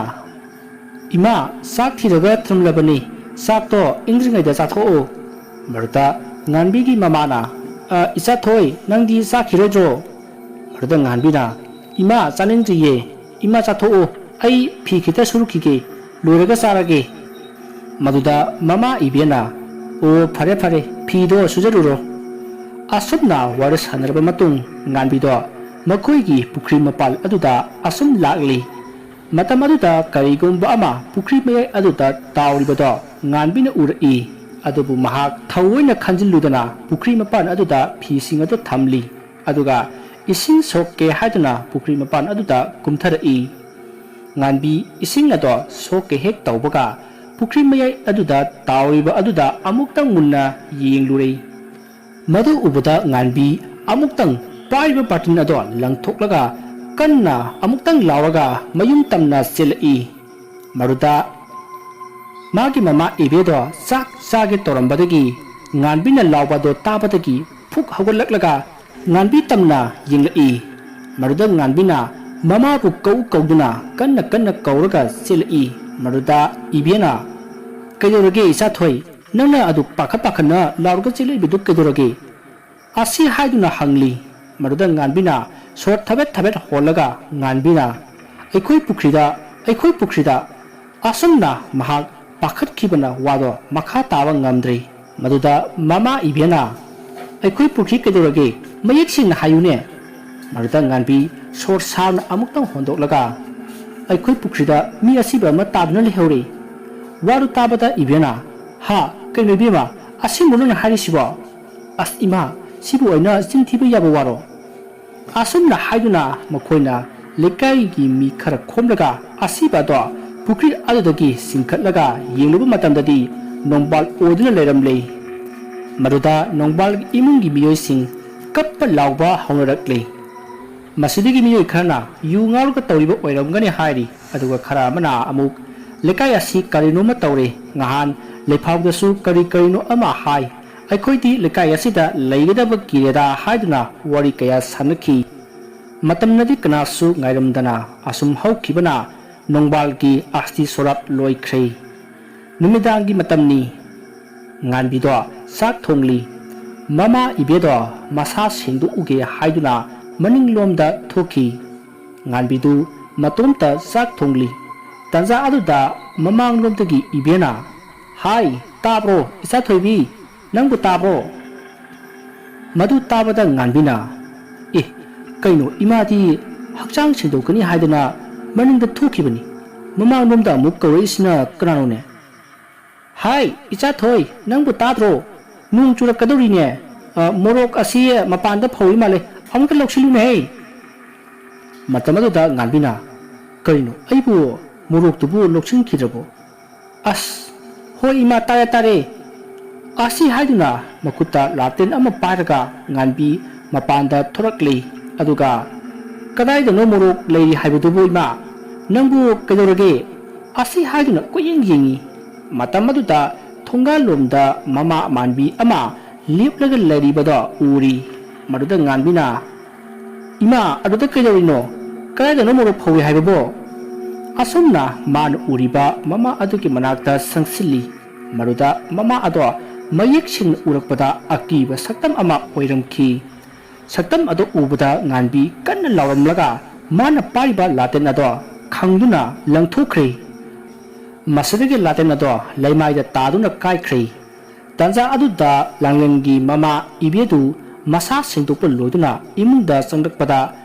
"ꯏꯃꯥ, ꯆꯥꯛ ꯊꯤꯔꯒ ꯊꯝꯂꯕꯅꯤ, ꯆꯥꯛꯇꯣ ꯏꯪꯗ꯭ꯔꯤꯉꯩꯗ ꯆꯥꯊꯣꯛꯑꯣ꯫" ꯃꯗꯨꯗ ꯉꯥꯟꯕꯤꯒꯤ ꯃꯃꯥꯅ, "ꯑ, ꯏꯆꯥꯊꯣꯏ, ꯅꯪꯗꯤ ꯆꯥꯈꯤꯔꯣꯏꯗ꯭ꯔꯣ?" ꯃꯗꯨꯗ ꯉꯥꯟꯕꯤꯅ, "ꯏꯃꯥ, ꯆꯥꯅꯤꯡꯗ꯭ꯔꯤꯌꯦ꯫ ꯏꯃꯥ, ꯆꯥꯊꯣꯛꯑꯣ, ꯑꯩ ꯐꯤ ꯈꯤꯇ ꯁꯨꯔꯨꯈꯤꯒꯦ, ꯂꯣꯏꯔꯒ ꯆꯥꯔꯒꯦ꯫" ꯃꯗꯨꯗ ꯃꯃꯥ ꯏꯕꯦꯟꯅ, "ꯑꯣ, ꯐꯔꯦ ꯐꯔꯦ, ꯐꯤꯗꯣ ꯁꯨꯖꯔꯨꯔꯣ꯫" ꯑꯁꯨꯝꯅ ꯋꯥꯔꯤ ꯁꯥꯟꯅꯔꯕ ꯃꯇꯨꯡ, ꯉꯥꯟꯕꯤꯗꯣ ꯃꯈꯣꯏꯒꯤ ꯄꯨꯈ꯭ꯔꯤ ꯃꯄꯥꯜ ꯑꯗꯨꯗ ꯑꯁꯨꯝ ꯂꯥꯛꯂꯤ꯫ ꯃꯇꯝ ꯑꯗꯨꯗ ꯀꯔꯤꯒꯨꯝꯕ ꯑꯃ ꯄꯨꯈ꯭ꯔꯤ ꯃꯌꯥꯏ ꯑꯗꯨꯗ ꯇꯥꯎꯔꯤꯕꯗꯣ ꯉꯥꯟꯕꯤꯅ ꯎꯔꯛꯏ꯫ ꯑꯗꯨꯕꯨ ꯃꯍꯥꯛ ꯊꯑꯣꯏꯅ ꯈꯟꯖꯤꯜꯂꯨꯗꯅ ꯄꯨꯈ꯭ꯔꯤ ꯃꯄꯥꯟ ꯑꯗꯨꯗ ꯐꯤꯁꯤꯡ ꯑꯗꯨ ꯊꯝꯂꯤ꯫ ꯑꯗꯨꯒ ꯏꯁꯤꯡ ꯁꯣꯛꯀꯦ ꯍꯥꯏꯗꯨꯅ ꯄꯨꯈ꯭ꯔꯤ ꯃꯄꯥꯟ ꯑꯗꯨꯗ ꯀꯨꯝꯊꯔꯛꯏ꯫ ꯉꯥꯟꯕꯤ ꯏꯁꯤꯡ ꯑꯗꯣ ꯁꯣꯛꯀꯦ ꯍꯦꯛ ꯇꯧꯕꯒ ꯄꯨꯈ꯭ꯔꯤ ꯃꯌꯥꯏ ꯑꯗꯨꯗ ꯇꯥꯎꯔꯤꯕ ꯑꯗꯨꯗ ꯑꯃꯨꯛꯇꯪ ꯃꯨꯟꯅ ꯌꯦꯡꯂꯨꯔꯦ꯫ ꯃꯗꯨ ꯎꯕꯗ ꯉꯥꯟꯕꯤ ꯑꯃꯨꯛꯇꯪ ꯄꯥꯏꯔꯤꯕ ꯕꯥꯔꯇꯤꯟ ꯑꯗꯣ ꯂꯪꯊꯣꯛꯂꯒ ꯀꯟꯅ ꯑꯃꯨꯛꯇꯪ ꯂꯥꯎꯔꯒ ꯃꯌꯨꯝ ꯇꯝꯅ ꯆꯦꯜꯂꯛꯏ꯫ ꯃꯗꯨꯗ ꯃꯥꯒꯤ ꯃꯃꯥ ꯏꯕꯦꯗꯣ ꯆꯥꯛ ꯆꯥꯒꯦ ꯇꯧꯔꯝꯕꯗꯒꯤ ꯉꯥꯟꯕꯤꯅ ꯂꯥꯎꯕꯗꯣ ꯇꯥꯕꯗꯒꯤ ꯐꯨꯛ ꯍꯧꯒꯠꯂꯛꯂꯒ ꯉꯥꯟꯕꯤ ꯇꯝꯅ ꯌꯦꯡꯂꯛꯏ꯫ ꯃꯗꯨꯗ ꯉꯥꯟꯕꯤꯅ ꯃꯃꯥꯕꯨ ꯀꯧ ꯀꯧꯗꯨꯅ ꯀꯟꯅ ꯀꯟꯅ ꯀꯧꯔꯒ ꯆꯦꯜꯂꯛꯏ꯫ ꯃꯗꯨꯗ ꯏꯕꯦꯅ, "ꯀꯩꯗꯧꯔꯒꯦ ꯏꯆꯥꯊꯣꯏ? ꯅꯪꯅ ꯑꯗꯨ ꯄꯥꯈꯠ ꯄꯥꯈꯠꯅ ꯂꯥꯎꯔꯒ ꯆꯦꯜꯂꯛꯏꯕꯗꯨ ꯀꯩꯗꯧꯔꯒꯦ?" ꯑꯁꯤ ꯍꯥꯏꯗꯨꯅ ꯍꯪꯂꯤ꯫ ꯃꯗꯨꯗ ꯉꯥꯟꯕꯤꯅ ꯁꯣꯔ ꯊꯕꯦꯠ ꯊꯕꯦꯠ ꯍꯣꯜꯂꯒ ꯉꯥꯟꯕꯤꯅ, "ꯑꯩꯈꯣꯏ ꯄꯨꯈ꯭ꯔꯤꯗ, ꯑꯩꯈꯣꯏ ꯄꯨꯈ꯭ꯔꯤꯗ!" ꯑꯁꯨꯝꯅ ꯃꯍꯥꯛ ꯄꯥꯈꯠꯈꯤꯕꯅ ꯋꯥꯗꯣ ꯃꯈꯥ ꯇꯥꯕ ꯉꯝꯗ꯭ꯔꯦ꯫ ꯃꯗꯨꯗ ꯃꯃꯥ ꯏꯕꯦꯅ, "ꯑꯩꯈꯣꯏ ꯄꯨꯈ꯭ꯔꯤ ꯀꯩꯗꯧꯔꯒꯦ? ꯃꯌꯦꯛ ꯁꯦꯡꯅ ꯍꯥꯏꯌꯨꯅꯦ!" ꯃꯗꯨꯗ ꯉꯥꯟꯕꯤ ꯁꯣꯔ ꯁꯥꯡꯅ ꯑꯃꯨꯛꯇꯪ ꯍꯣꯟꯗꯣꯛꯂꯒ, "ꯑꯩꯈꯣꯏ ꯄꯨꯈ꯭ꯔꯤꯗ ꯃꯤ ꯑꯁꯤꯕ ꯑꯃ ꯇꯥꯗꯨꯅ ꯂꯩꯍꯧꯔꯦ꯫ ꯋꯥꯗꯨ ꯇꯥꯕꯗ ꯏꯕꯦꯅ, "ꯍꯥ, ꯀꯩꯅꯣ ꯏꯕꯦꯝꯃ, ꯑꯁꯦꯡꯕ ꯅꯪꯅ ꯍꯥꯏꯔꯤꯁꯤꯕꯣ? ꯑꯁ ꯏꯃꯥ, ꯁꯤꯕꯨ ꯑꯩꯅ ꯆꯤꯟ ꯊꯤꯕ ꯌꯥꯕ ꯋꯥꯔꯣ?" ꯑꯁꯨꯝꯅ ꯍꯥꯏꯗꯨꯅ ꯃꯈꯣꯏꯅ ꯂꯩꯀꯥꯏꯒꯤ ꯃꯤ ꯈꯔ ꯈꯣꯝꯂꯒ ꯑꯁꯤꯕ ꯑꯗꯣ ꯄꯨꯈ꯭ꯔꯤ ꯑꯗꯨꯗꯒꯤ ꯆꯤꯡꯈꯠꯂꯒ ꯌꯦꯡꯂꯨꯕ ꯃꯇꯝꯗꯗꯤ ꯅꯣꯡꯕꯥꯜ ꯑꯣꯏꯗꯨꯅ ꯂꯩꯔꯝꯂꯦ꯫ ꯃꯗꯨꯗ ꯅꯣꯡꯕꯥꯜ ꯏꯃꯨꯡꯒꯤ ꯃꯤꯑꯣꯏꯁꯤꯡ ꯀꯞꯄ ꯂꯥꯎꯕ ꯍꯧꯅꯔꯛꯂꯦ꯫ ꯃꯁꯤꯗꯒꯤ ꯃꯤꯑꯣꯏ ꯈꯔꯅ ꯌꯨ ꯉꯥꯎꯔꯒ ꯇꯧꯔꯤꯕ ꯑꯣꯏꯔꯝꯒꯅꯤ ꯍꯥꯏꯔꯤ, ꯑꯗꯨꯒ ꯈꯔ ꯑꯃꯅ ꯑꯃꯨꯛ ꯂꯩꯀꯥꯏ ꯑꯁꯤ ꯀꯔꯤꯅꯣꯃ ꯇꯧꯔꯦ, ꯉꯍꯥꯟ ꯂꯩꯐꯥꯎꯗꯁꯨ ꯀꯔꯤ ꯀꯔꯤꯅꯣ ꯑꯃ ꯍꯥꯏ, ꯑꯩꯈꯣꯏꯗꯤ ꯂꯩꯀꯥꯏ ꯑꯁꯤꯗ ꯂꯩꯒꯗꯕ ꯀꯤꯔꯦꯗ ꯍꯥꯏꯗꯨꯅ ꯋꯥꯔꯤ ꯀꯌꯥ ꯁꯥꯟꯅꯈꯤ꯫ ꯃꯇꯝꯅꯗꯤ ꯀꯅꯥꯁꯨ ꯉꯥꯏꯔꯝꯗꯅ ꯑꯁꯨꯝ ꯍꯧꯈꯤꯕꯅ ꯅꯣꯡꯕꯥꯜꯒꯤ ꯑꯁꯇꯤ ꯁꯣꯔꯥꯠ ꯂꯣꯏꯈ꯭ꯔꯦ꯫ ꯅꯨꯃꯤꯗꯥꯡꯒꯤ ꯃꯇꯝꯅꯤ꯫ ꯉꯥꯟꯕꯤꯗꯣ ꯆꯥꯛ ꯊꯣꯡꯂꯤ꯫ ꯃꯃꯥ ꯏꯕꯦꯗꯣ ꯃꯁꯥ ꯁꯦꯡꯗꯣꯛꯎꯒꯦ ꯍꯥꯏꯗꯨꯅ ꯃꯅꯤꯡꯂꯣꯝꯗ ꯊꯣꯛꯈꯤ꯫ ꯉꯥꯟꯕꯤꯗꯨ ꯃꯇꯣꯝꯇ ꯆꯥꯛ ꯊꯣꯡꯂꯤ꯫ ꯇꯥꯟꯖꯥ ꯑꯗꯨꯗ ꯃꯃꯥꯡꯂꯣꯝꯗꯒꯤ ꯏꯕꯦꯅ, "ꯍꯥꯏ, ꯇꯥꯕ꯭ꯔꯣ, ꯏꯆꯥ ꯊꯣꯏꯕꯤ? ꯅꯪꯕꯨ ꯇꯥꯕ꯭ꯔꯣ?" ꯃꯗꯨ ꯇꯥꯕꯗ ꯉꯥꯟꯕꯤꯅ, "ꯑꯦ, ꯀꯩꯅꯣ, ꯏꯃꯥꯗꯤ ꯍꯛꯆꯥꯡ ꯁꯦꯡꯗꯣꯛꯀꯅꯤ ꯍꯥꯏꯗꯅ ꯃꯅꯤꯡꯗ ꯊꯣꯛꯈꯤꯕꯅꯤ꯫ ꯃꯃꯥꯡꯂꯣꯝꯗ ꯑꯃꯨꯛ ꯀꯧꯔꯛꯏꯁꯤꯅ ꯀꯅꯥꯅꯣꯅꯦ?" "ꯍꯥꯏ, ꯏꯆꯥ ꯊꯣꯏ, ꯅꯪꯕꯨ ꯇꯥꯗ꯭ꯔꯣ? ꯅꯣꯡ ꯆꯨꯔꯛꯀꯗꯧꯔꯤꯅꯦ꯫ ꯑ, ꯃꯣꯔꯣꯛ ꯑꯁꯤ ꯃꯄꯥꯟꯗ ꯐꯧꯏ ꯃꯥꯜꯂꯦ, ꯑꯃꯨꯛꯇ ꯂꯧꯁꯤꯜꯂꯨꯅꯦꯍꯦ!" ꯃꯇꯝ ꯑꯗꯨꯗ ꯉꯥꯟꯕꯤꯅ, "ꯀꯔꯤꯅꯣ, ꯑꯩꯕꯨ ꯃꯣꯔꯣꯛꯇꯨꯕꯨ ꯂꯧꯁꯤꯟꯈꯤꯗ꯭ꯔꯕꯣ? ꯑꯁ, ꯍꯣꯏ ꯏꯃꯥ, ꯇꯥꯔꯦ, ꯇꯥꯔꯦ!" ꯑꯁꯤ ꯍꯥꯏꯗꯨꯅ ꯃꯈꯨꯠꯇ ꯂꯥꯇꯦꯟ ꯑꯃ ꯄꯥꯏꯔꯒ ꯉꯥꯟꯕꯤ ꯃꯄꯥꯟꯗ ꯊꯣꯔꯛꯂꯦ꯫ ꯑꯗꯨꯒ, "ꯀꯗꯥꯏꯗꯅꯣ ꯃꯣꯔꯣꯛ ꯂꯩꯔꯤ ꯍꯥꯏꯕꯗꯨꯕꯨ ꯏꯃꯥ? ꯅꯪꯕꯨ ꯀꯩꯗꯧꯔꯒꯦ?" ꯑꯁꯤ ꯍꯥꯏꯗꯨꯅ ꯀꯣꯏꯌꯦꯡ ꯌꯦꯡꯉꯤ꯫ ꯃꯇꯝ ꯑꯗꯨꯗ ꯊꯣꯡꯒꯥꯜꯂꯣꯝꯗ ꯃꯃꯥ ꯃꯥꯟꯕꯤ ꯑꯃ ꯂꯦꯞꯂꯒ ꯂꯩꯔꯤꯕꯗꯣ ꯎꯔꯤ꯫ ꯃꯗꯨꯗ ꯉꯥꯟꯕꯤꯅ, "ꯏꯃꯥ, ꯑꯗꯨꯗ ꯀꯩꯗꯧꯔꯤꯅꯣ? ꯀꯗꯥꯏꯗꯅꯣ ꯃꯣꯔꯣꯛ ꯐꯧꯏ ꯍꯥꯏꯕꯕꯣ?" ꯑꯁꯨꯝꯅ ꯃꯥꯅ ꯎꯔꯤꯕ ꯃꯃꯥ ꯑꯗꯨꯒꯤ ꯃꯅꯥꯛꯇ ꯆꯪꯁꯤꯜꯂꯤ꯫ ꯃꯗꯨꯗ ꯃꯃꯥ ꯑꯗꯣ ꯃꯌꯦꯛ ꯁꯦꯡꯅ ꯎꯔꯛꯄꯗ ꯑꯀꯤꯕ ꯁꯛꯇꯝ ꯑꯃ ꯑꯣꯏꯔꯝꯈꯤ꯫ ꯁꯛꯇꯝ ꯑꯗꯨ ꯎꯕꯗ ꯉꯥꯟꯕꯤ ꯀꯟꯅ ꯂꯥꯎꯔꯝꯂꯒ ꯃꯥꯅ ꯄꯥꯏꯔꯤꯕ ꯂꯥꯇꯦꯟ ꯑꯗꯣ ꯈꯪꯗꯨꯅ ꯂꯪꯊꯣꯛꯈ꯭ꯔꯦ꯫ ꯃꯁꯤꯗꯒꯤ ꯂꯥꯇꯦꯟ ꯑꯗꯣ ꯂꯩꯃꯥꯏꯗ ꯇꯥꯗꯨꯅ ꯀꯥꯏꯈ꯭ꯔꯦ꯫ ꯇꯥꯟꯖꯥ ꯑꯗꯨꯗ ꯂꯥꯡꯂꯦꯟꯒꯤ ꯃꯃꯥ ꯏꯕꯦꯗꯨ ꯃꯁꯥ ꯁꯦꯡꯗꯣꯛꯄ ꯂꯣꯏꯗꯨꯅ ꯏꯃꯨꯡꯗ ꯆꯪꯂꯛꯄꯗ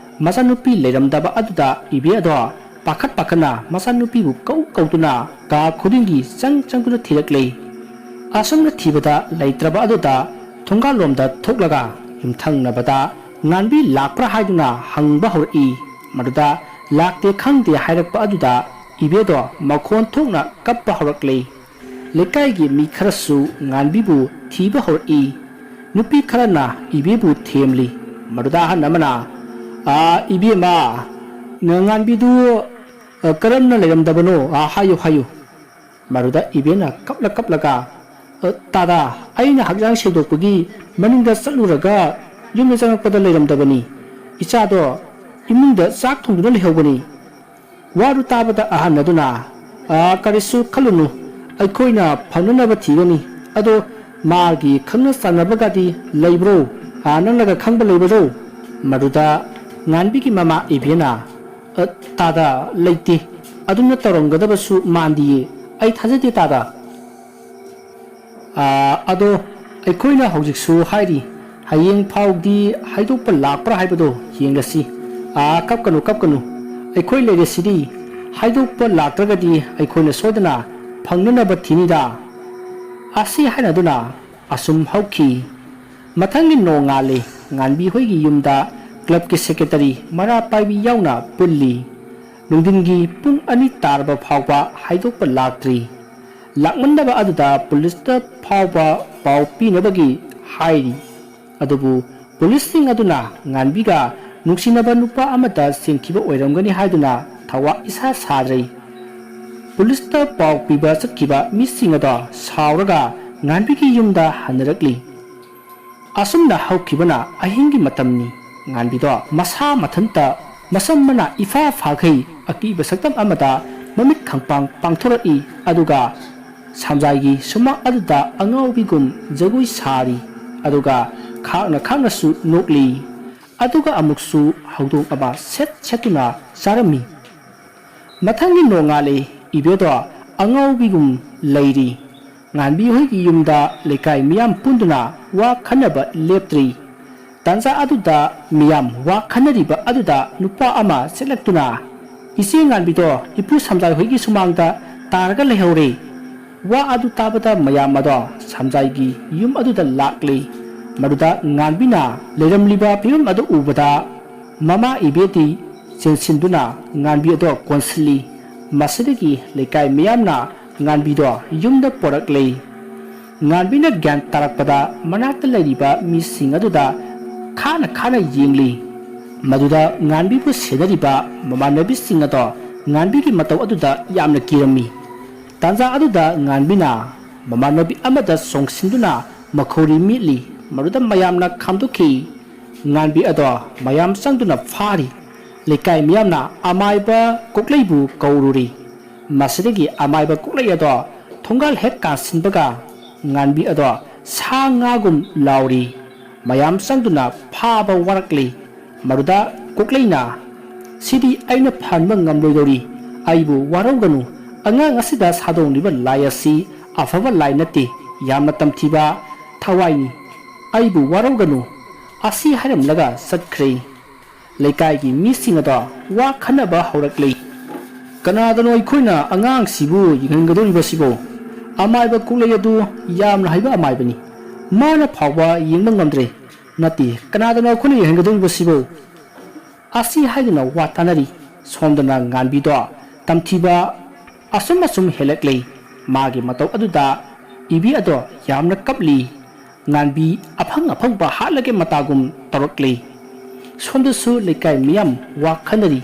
ꯃꯆꯥꯅꯨꯄꯤ ꯂꯩꯔꯝꯗꯕ ꯑꯗꯨꯗ ꯏꯕꯦ ꯑꯗꯣ ꯄꯥꯈꯠ ꯄꯥꯈꯠꯅ ꯃꯆꯥꯅꯨꯄꯤꯕꯨ ꯀꯧ ꯀꯧꯗꯨꯅ ꯀꯥ ꯈꯨꯗꯤꯡꯒꯤ ꯆꯪ ꯆꯪꯗꯨꯅ ꯊꯤꯔꯛꯂꯦ꯫ ꯑꯁꯨꯝꯅ ꯊꯤꯕꯗ ꯂꯩꯇ꯭ꯔꯕ ꯑꯗꯨꯗ ꯊꯣꯡꯒꯥꯜꯂꯣꯝꯗ ꯊꯣꯛꯂꯒ ꯌꯨꯝꯊꯪꯅꯕꯗ ꯉꯥꯟꯕꯤ ꯂꯥꯛꯄ꯭ꯔꯥ ꯍꯥꯏꯗꯨꯅ ꯍꯪꯕ ꯍꯧꯔꯛꯏ꯫ ꯃꯗꯨꯗ ꯂꯥꯛꯇꯦ ꯈꯪꯗꯦ ꯍꯥꯏꯔꯛꯄ ꯑꯗꯨꯗ ꯏꯕꯦꯗꯣ ꯃꯈꯣꯟ ꯊꯣꯛꯅ ꯀꯞꯄ ꯍꯧꯔꯛꯂꯦ꯫ ꯂꯩꯀꯥꯏꯒꯤ ꯃꯤ ꯈꯔꯁꯨ ꯉꯥꯟꯕꯤꯕꯨ ꯊꯤꯕ ꯍꯧꯔꯛꯏ꯫ ꯅꯨꯄꯤ ꯈꯔꯅ ꯏꯕꯦꯕꯨ ꯊꯦꯝꯂꯤ꯫ ꯃꯗꯨꯗ ꯑꯍꯟ ꯑꯃꯅ, "ꯑꯥ, ꯏꯕꯦꯝꯃ, ꯉꯥꯟꯕꯤꯗꯨ, ꯑ, ꯀꯔꯝꯅ ꯂꯩꯔꯝꯗꯕꯅꯣ? ꯑꯥ, ꯍꯥꯏꯌꯨ, ꯍꯥꯏꯌꯨ꯫" ꯃꯗꯨꯗ ꯏꯕꯦꯅ ꯀꯞꯂ ꯀꯞꯂꯒ, "ꯑ, ꯇꯥꯗ, ꯑꯩꯅ ꯍꯛꯆꯥꯡ ꯁꯦꯡꯗꯣꯛꯄꯒꯤ ꯃꯅꯤꯡꯗ ꯆꯠꯂꯨꯔꯒ ꯌꯨꯝꯗ ꯆꯪꯂꯛꯄꯗ ꯂꯩꯔꯝꯗꯕꯅꯤ꯫ ꯏꯆꯥꯗꯣ ꯏꯃꯨꯡꯗ ꯆꯥꯛ ꯊꯣꯡꯗꯨꯅ ꯂꯩꯍꯧꯕꯅꯤ꯫" ꯋꯥꯗꯨ ꯇꯥꯕꯗ ꯑꯍꯟ ꯑꯗꯨꯅ, "ꯑꯥ, ꯀꯔꯤꯁꯨ ꯈꯜꯂꯨꯅꯨ, ꯑꯩꯈꯣꯏꯅ ꯐꯪꯅꯅꯕ ꯊꯤꯒꯅꯤ꯫ ꯑꯗꯣ ꯃꯥꯒꯤ ꯈꯪꯅ ꯆꯥꯟꯅꯕꯒꯗꯤ ꯂꯩꯕ꯭ꯔꯣ? ꯑꯥ, ꯅꯪꯅꯒ ꯈꯪꯕ ꯂꯩꯕ꯭ꯔꯣ?" ꯃꯗꯨꯗ ꯉꯥꯟꯕꯤꯒꯤ ꯃꯃꯥ ꯏꯕꯦꯅ, "ꯑ, ꯇꯥꯗ, ꯂꯩꯇꯦ꯫ ꯑꯗꯨꯝꯅ ꯇꯧꯔꯝꯒꯗꯕꯁꯨ ꯃꯥꯟꯗꯤꯌꯦ꯫ ꯑꯩ ꯊꯥꯖꯗꯦ ꯇꯥꯗ꯫ ꯑꯥ, ꯑꯗꯣ ꯑꯩꯈꯣꯏꯅ ꯍꯧꯖꯤꯛꯁꯨ ꯍꯥꯏꯔꯤ, ꯍꯌꯦꯡ ꯐꯥꯎꯗꯤ ꯍꯥꯏꯗꯣꯛꯄ ꯂꯥꯛꯄ꯭ꯔꯥ ꯍꯥꯏꯕꯗꯣ ꯌꯦꯡꯂꯁꯤ꯫ ꯑꯥ, ꯀꯞꯀꯅꯨ, ꯀꯞꯀꯅꯨ꯫ ꯑꯩꯈꯣꯏ ꯂꯩꯔꯤꯁꯤꯗꯤ꯫ ꯍꯥꯏꯗꯣꯛꯄ ꯂꯥꯛꯇ꯭ꯔꯒꯗꯤ ꯑꯩꯈꯣꯏꯅ ꯁꯣꯏꯗꯅ ꯐꯪꯅꯅꯕ ꯊꯤꯅꯤꯗ꯫" ꯑꯁꯤ ꯍꯥꯏꯅꯗꯨꯅ ꯑꯁꯨꯝ ꯍꯧꯈꯤ꯫ ꯃꯊꯪꯒꯤ ꯅꯣꯡꯉꯥꯜꯂꯦ꯫ ꯉꯥꯟꯕꯤ ꯍꯣꯏꯒꯤ ꯌꯨꯝꯗ ꯀ꯭ꯂꯕꯀꯤ ꯁꯦꯀ꯭ꯔꯦꯇꯔꯤ ꯃꯔꯥ ꯄꯥꯏꯕꯤ ꯌꯥꯎꯅ ꯄꯨꯜꯂꯤ꯫ ꯅꯨꯡꯊꯤꯟꯒꯤ ꯄꯨꯡ ꯑꯅꯤ ꯇꯥꯔꯕ ꯐꯥꯎꯕ ꯍꯥꯏꯗꯣꯛꯄ ꯂꯥꯛꯇ꯭ꯔꯤ꯫ ꯂꯥꯛꯃꯟꯗꯕ ꯑꯗꯨꯗ ꯄꯨꯂꯤꯁꯇ ꯐꯥꯎꯕ ꯄꯥꯎ ꯄꯤꯅꯕꯒꯤ ꯍꯥꯏꯔꯤ꯫ ꯑꯗꯨꯕꯨ ꯄꯨꯂꯤꯁꯁꯤꯡ ꯑꯗꯨꯅ ꯉꯥꯟꯕꯤꯒ ꯅꯨꯡꯁꯤꯅꯕ ꯅꯨꯄꯥ ꯑꯃꯗ ꯆꯦꯟꯈꯤꯕ ꯑꯣꯏꯔꯝꯒꯅꯤ ꯍꯥꯏꯗꯨꯅ ꯊꯋꯥ ꯏꯁꯥ ꯁꯥꯗ꯭ꯔꯤ꯫ ꯄꯨꯂꯤꯁꯇ ꯄꯥꯎ ꯄꯤꯕ ꯆꯠꯈꯤꯕ ꯃꯤꯁꯤꯡ ꯑꯗꯣ ꯁꯥꯎꯔꯒ ꯉꯥꯟꯕꯤꯒꯤ ꯌꯨꯝꯗ ꯍꯟꯅꯔꯛꯂꯤ꯫ ꯑꯁꯨꯝꯅ ꯍꯧꯈꯤꯕꯅ ꯑꯍꯤꯡꯒꯤ ꯃꯇꯝꯅꯤ꯫ ꯉꯥꯟꯕꯤꯗꯣ ꯃꯁꯥ ꯃꯊꯟꯇ ꯃꯁꯝ ꯃꯅꯥ ꯏꯐꯥ ꯐꯥꯈꯩ ꯑꯀꯤꯕ ꯁꯛꯇꯝ ꯑꯃꯗ ꯃꯃꯤꯠ ꯈꯪꯄꯥꯡ ꯄꯥꯡꯊꯣꯔꯛꯏ꯫ ꯑꯗꯨꯒ ꯁꯝꯖꯥꯏꯒꯤ ꯁꯨꯃꯥꯡ ꯑꯗꯨꯗ ꯑꯉꯥꯎꯕꯤꯒꯨꯝ ꯖꯒꯣꯏ ꯁꯥꯔꯤ꯫ ꯑꯗꯨꯒ ꯈꯥꯛꯅ ꯈꯥꯛꯅꯁꯨ ꯅꯣꯛꯂꯤ꯫ ꯑꯗꯨꯒ ꯑꯃꯨꯛꯁꯨ ꯍꯧꯗꯣꯡ ꯑꯃ ꯁꯦꯠ ꯁꯦꯠꯇꯨꯅ ꯆꯥꯔꯝꯃꯤ꯫ ꯃꯊꯪꯒꯤ ꯅꯣꯡꯉꯥꯜꯂꯦ꯫ ꯏꯕꯦꯗꯣ ꯑꯉꯥꯎꯕꯤꯒꯨꯝ ꯂꯩꯔꯤ꯫ ꯉꯥꯟꯕꯤ ꯍꯣꯏꯒꯤ ꯌꯨꯝꯗ ꯂꯩꯀꯥꯏ ꯃꯤꯌꯥꯝ ꯄꯨꯟꯗꯨꯅ ꯋꯥ ꯈꯟꯅꯕ ꯂꯦꯞꯇ꯭ꯔꯤ꯫ ꯇꯥꯟꯖꯥ ꯑꯗꯨꯗ ꯃꯤꯌꯥꯝ ꯋꯥ ꯈꯟꯅꯔꯤꯕ ꯑꯗꯨꯗ ꯅꯨꯄꯥ ꯑꯃ ꯆꯦꯜꯂꯛꯇꯨꯅ "ꯏꯆꯦ ꯉꯥꯟꯕꯤꯗꯣ ꯏꯄꯨ ꯁꯝꯖꯥꯏ ꯍꯣꯏꯒꯤ ꯁꯨꯃꯥꯡꯗ ꯇꯥꯔꯒ ꯂꯩꯍꯧꯔꯦ"꯫ ꯋꯥ ꯑꯗꯨ ꯇꯥꯕꯗ ꯃꯌꯥꯝ ꯑꯗꯣ ꯁꯝꯖꯥꯏꯒꯤ ꯌꯨꯝ ꯑꯗꯨꯗ ꯂꯥꯛꯂꯤ꯫ ꯃꯗꯨꯗ ꯉꯥꯟꯕꯤꯅ ꯂꯩꯔꯝꯂꯤꯕ ꯐꯤꯕꯝ ꯑꯗꯨ ꯎꯕꯗ ꯃꯃꯥ ꯏꯕꯦꯗꯤ ꯆꯦꯟꯁꯤꯟꯗꯨꯅ ꯉꯥꯟꯕꯤ ꯑꯗꯣ ꯀꯣꯟꯁꯤꯜꯂꯤ꯫ ꯃꯁꯤꯗꯒꯤ ꯂꯩꯀꯥꯏ ꯃꯤꯌꯥꯝꯅ ꯉꯥꯟꯕꯤꯗꯣ ꯌꯨꯝꯗ ꯄꯣꯔꯛꯂꯦ꯫ ꯉꯥꯟꯕꯤꯅ ꯒ꯭ꯌꯥꯟ ꯇꯥꯔꯛꯄꯗ ꯃꯅꯥꯛꯇ ꯂꯩꯔꯤꯕ ꯃꯤꯁꯤꯡ ꯑꯗꯨꯗ ꯈꯥꯅ ꯈꯥꯅ ꯌꯦꯡꯂꯤ꯫ ꯃꯗꯨꯗ ꯉꯥꯟꯕꯤꯕꯨ ꯁꯦꯟꯅꯔꯤꯕ ꯃꯃꯥꯟꯅꯕꯤꯁꯤꯡ ꯑꯗꯣ ꯉꯥꯟꯕꯤꯒꯤ ꯃꯇꯧ ꯑꯗꯨꯗ ꯌꯥꯝꯅ ꯀꯤꯔꯝꯃꯤ꯫ ꯇꯥꯟꯖꯥ ꯑꯗꯨꯗ ꯉꯥꯟꯕꯤꯅ ꯃꯃꯥꯟꯅꯕꯤ ꯑꯃꯗ ꯆꯣꯡꯁꯤꯟꯗꯨꯅ ꯃꯈꯧꯔꯤ ꯃꯤꯠꯂꯤ꯫ ꯃꯗꯨꯗ ꯃꯌꯥꯝꯅ ꯈꯥꯝꯗꯣꯛꯈꯤ꯫ ꯉꯥꯟꯕꯤ ꯑꯗꯣ ꯃꯌꯥꯝ ꯆꯪꯗꯨꯅ ꯐꯥꯔꯤ꯫ ꯂꯩꯀꯥꯏ ꯃꯤꯌꯥꯝꯅ ꯑꯃꯥꯏꯕ ꯀꯣꯛꯂꯩꯕꯨ ꯀꯧꯔꯨꯔꯤ꯫ ꯃꯁꯤꯗꯒꯤ ꯑꯃꯥꯏꯕ ꯀꯣꯛꯂꯩ ꯑꯗꯣ ꯊꯣꯡꯒꯥꯜ ꯍꯦꯛ ꯀꯥꯟꯁꯤꯟꯕꯒ ꯉꯥꯟꯕꯤ ꯑꯗꯣ ꯁꯥ ꯉꯥꯒꯨꯝ ꯂꯥꯎꯔꯤ꯫ ꯃꯌꯥꯝ ꯆꯪꯗꯨꯅ ꯐꯥꯕ ꯋꯥꯔꯛꯂꯤ꯫ ꯃꯗꯨꯗ ꯀꯣꯛꯂꯩꯅ, "ꯁꯤꯗꯤ ꯑꯩꯅ ꯐꯍꯟꯕ ꯉꯝꯂꯣꯏꯗꯧꯔꯤ꯫ ꯑꯩꯕꯨ ꯋꯥꯔꯧꯒꯅꯨ꯫ ꯑꯉꯥꯡ ꯑꯁꯤꯗ ꯁꯥꯗꯣꯡꯂꯤꯕ ꯂꯥꯏ ꯑꯁꯤ ꯑꯐꯕ ꯂꯥꯏ ꯅꯠꯇꯦ, ꯌꯥꯝꯅ ꯇꯝꯊꯤꯕ ꯊꯋꯥꯏꯅꯤ꯫ ꯑꯩꯕꯨ ꯋꯥꯔꯧꯒꯅꯨ"꯫ ꯑꯁꯤ ꯍꯥꯏꯔꯝꯂꯒ ꯆꯠꯈ꯭ꯔꯦ꯫ ꯂꯩꯀꯥꯏꯒꯤ ꯃꯤꯁꯤꯡ ꯑꯗꯣ ꯋꯥ ꯈꯟꯅꯕ ꯍꯧꯔꯛꯂꯤ꯫ "ꯀꯅꯥꯗꯅꯣ ꯑꯩꯈꯣꯏꯅ ꯑꯉꯥꯡꯁꯤꯕꯨ ꯌꯦꯡꯍꯟꯒꯗꯧꯔꯤꯕꯁꯤꯕꯣ? ꯑꯃꯥꯏꯕ ꯀꯣꯛꯂꯩ ꯑꯗꯨ ꯌꯥꯝꯅ ꯍꯩꯕ ꯑꯃꯥꯏꯕꯅꯤ꯫ ꯃꯥꯅ ꯐꯥꯎꯕ ꯌꯦꯡꯕ ꯉꯝꯗ꯭ꯔꯦ꯫ ꯅꯠꯇꯦ, ꯀꯅꯥꯗꯅꯣ ꯑꯩꯈꯣꯏꯅ ꯌꯦꯡꯍꯟꯒꯗꯧꯔꯤꯕꯁꯤꯕꯣ?" ꯑꯁꯤ ꯍꯥꯏꯗꯨꯅ ꯋꯥ ꯇꯥꯅꯔꯤ꯫ ꯁꯣꯝꯗꯅ ꯉꯥꯟꯕꯤꯗꯣ ꯇꯝꯊꯤꯕ ꯑꯁꯨꯝ ꯑꯁꯨꯝ ꯍꯦꯜꯂꯛꯂꯤ꯫ ꯃꯥꯒꯤ ꯃꯇꯧ ꯑꯗꯨꯗ ꯏꯕꯤ ꯑꯗꯣ ꯌꯥꯝꯅ ꯀꯞꯂꯤ꯫ ꯉꯥꯟꯕꯤ ꯑꯐꯪ ꯑꯐꯪꯕ ꯍꯥꯠꯂꯒꯦ ꯃꯇꯥꯒꯨꯝ ꯇꯧꯔꯛꯂꯤ꯫ ꯁꯣꯝꯗꯁꯨ ꯂꯩꯀꯥꯏ ꯃꯤꯌꯥꯝ ꯋꯥ ꯈꯟꯅꯔꯤ꯫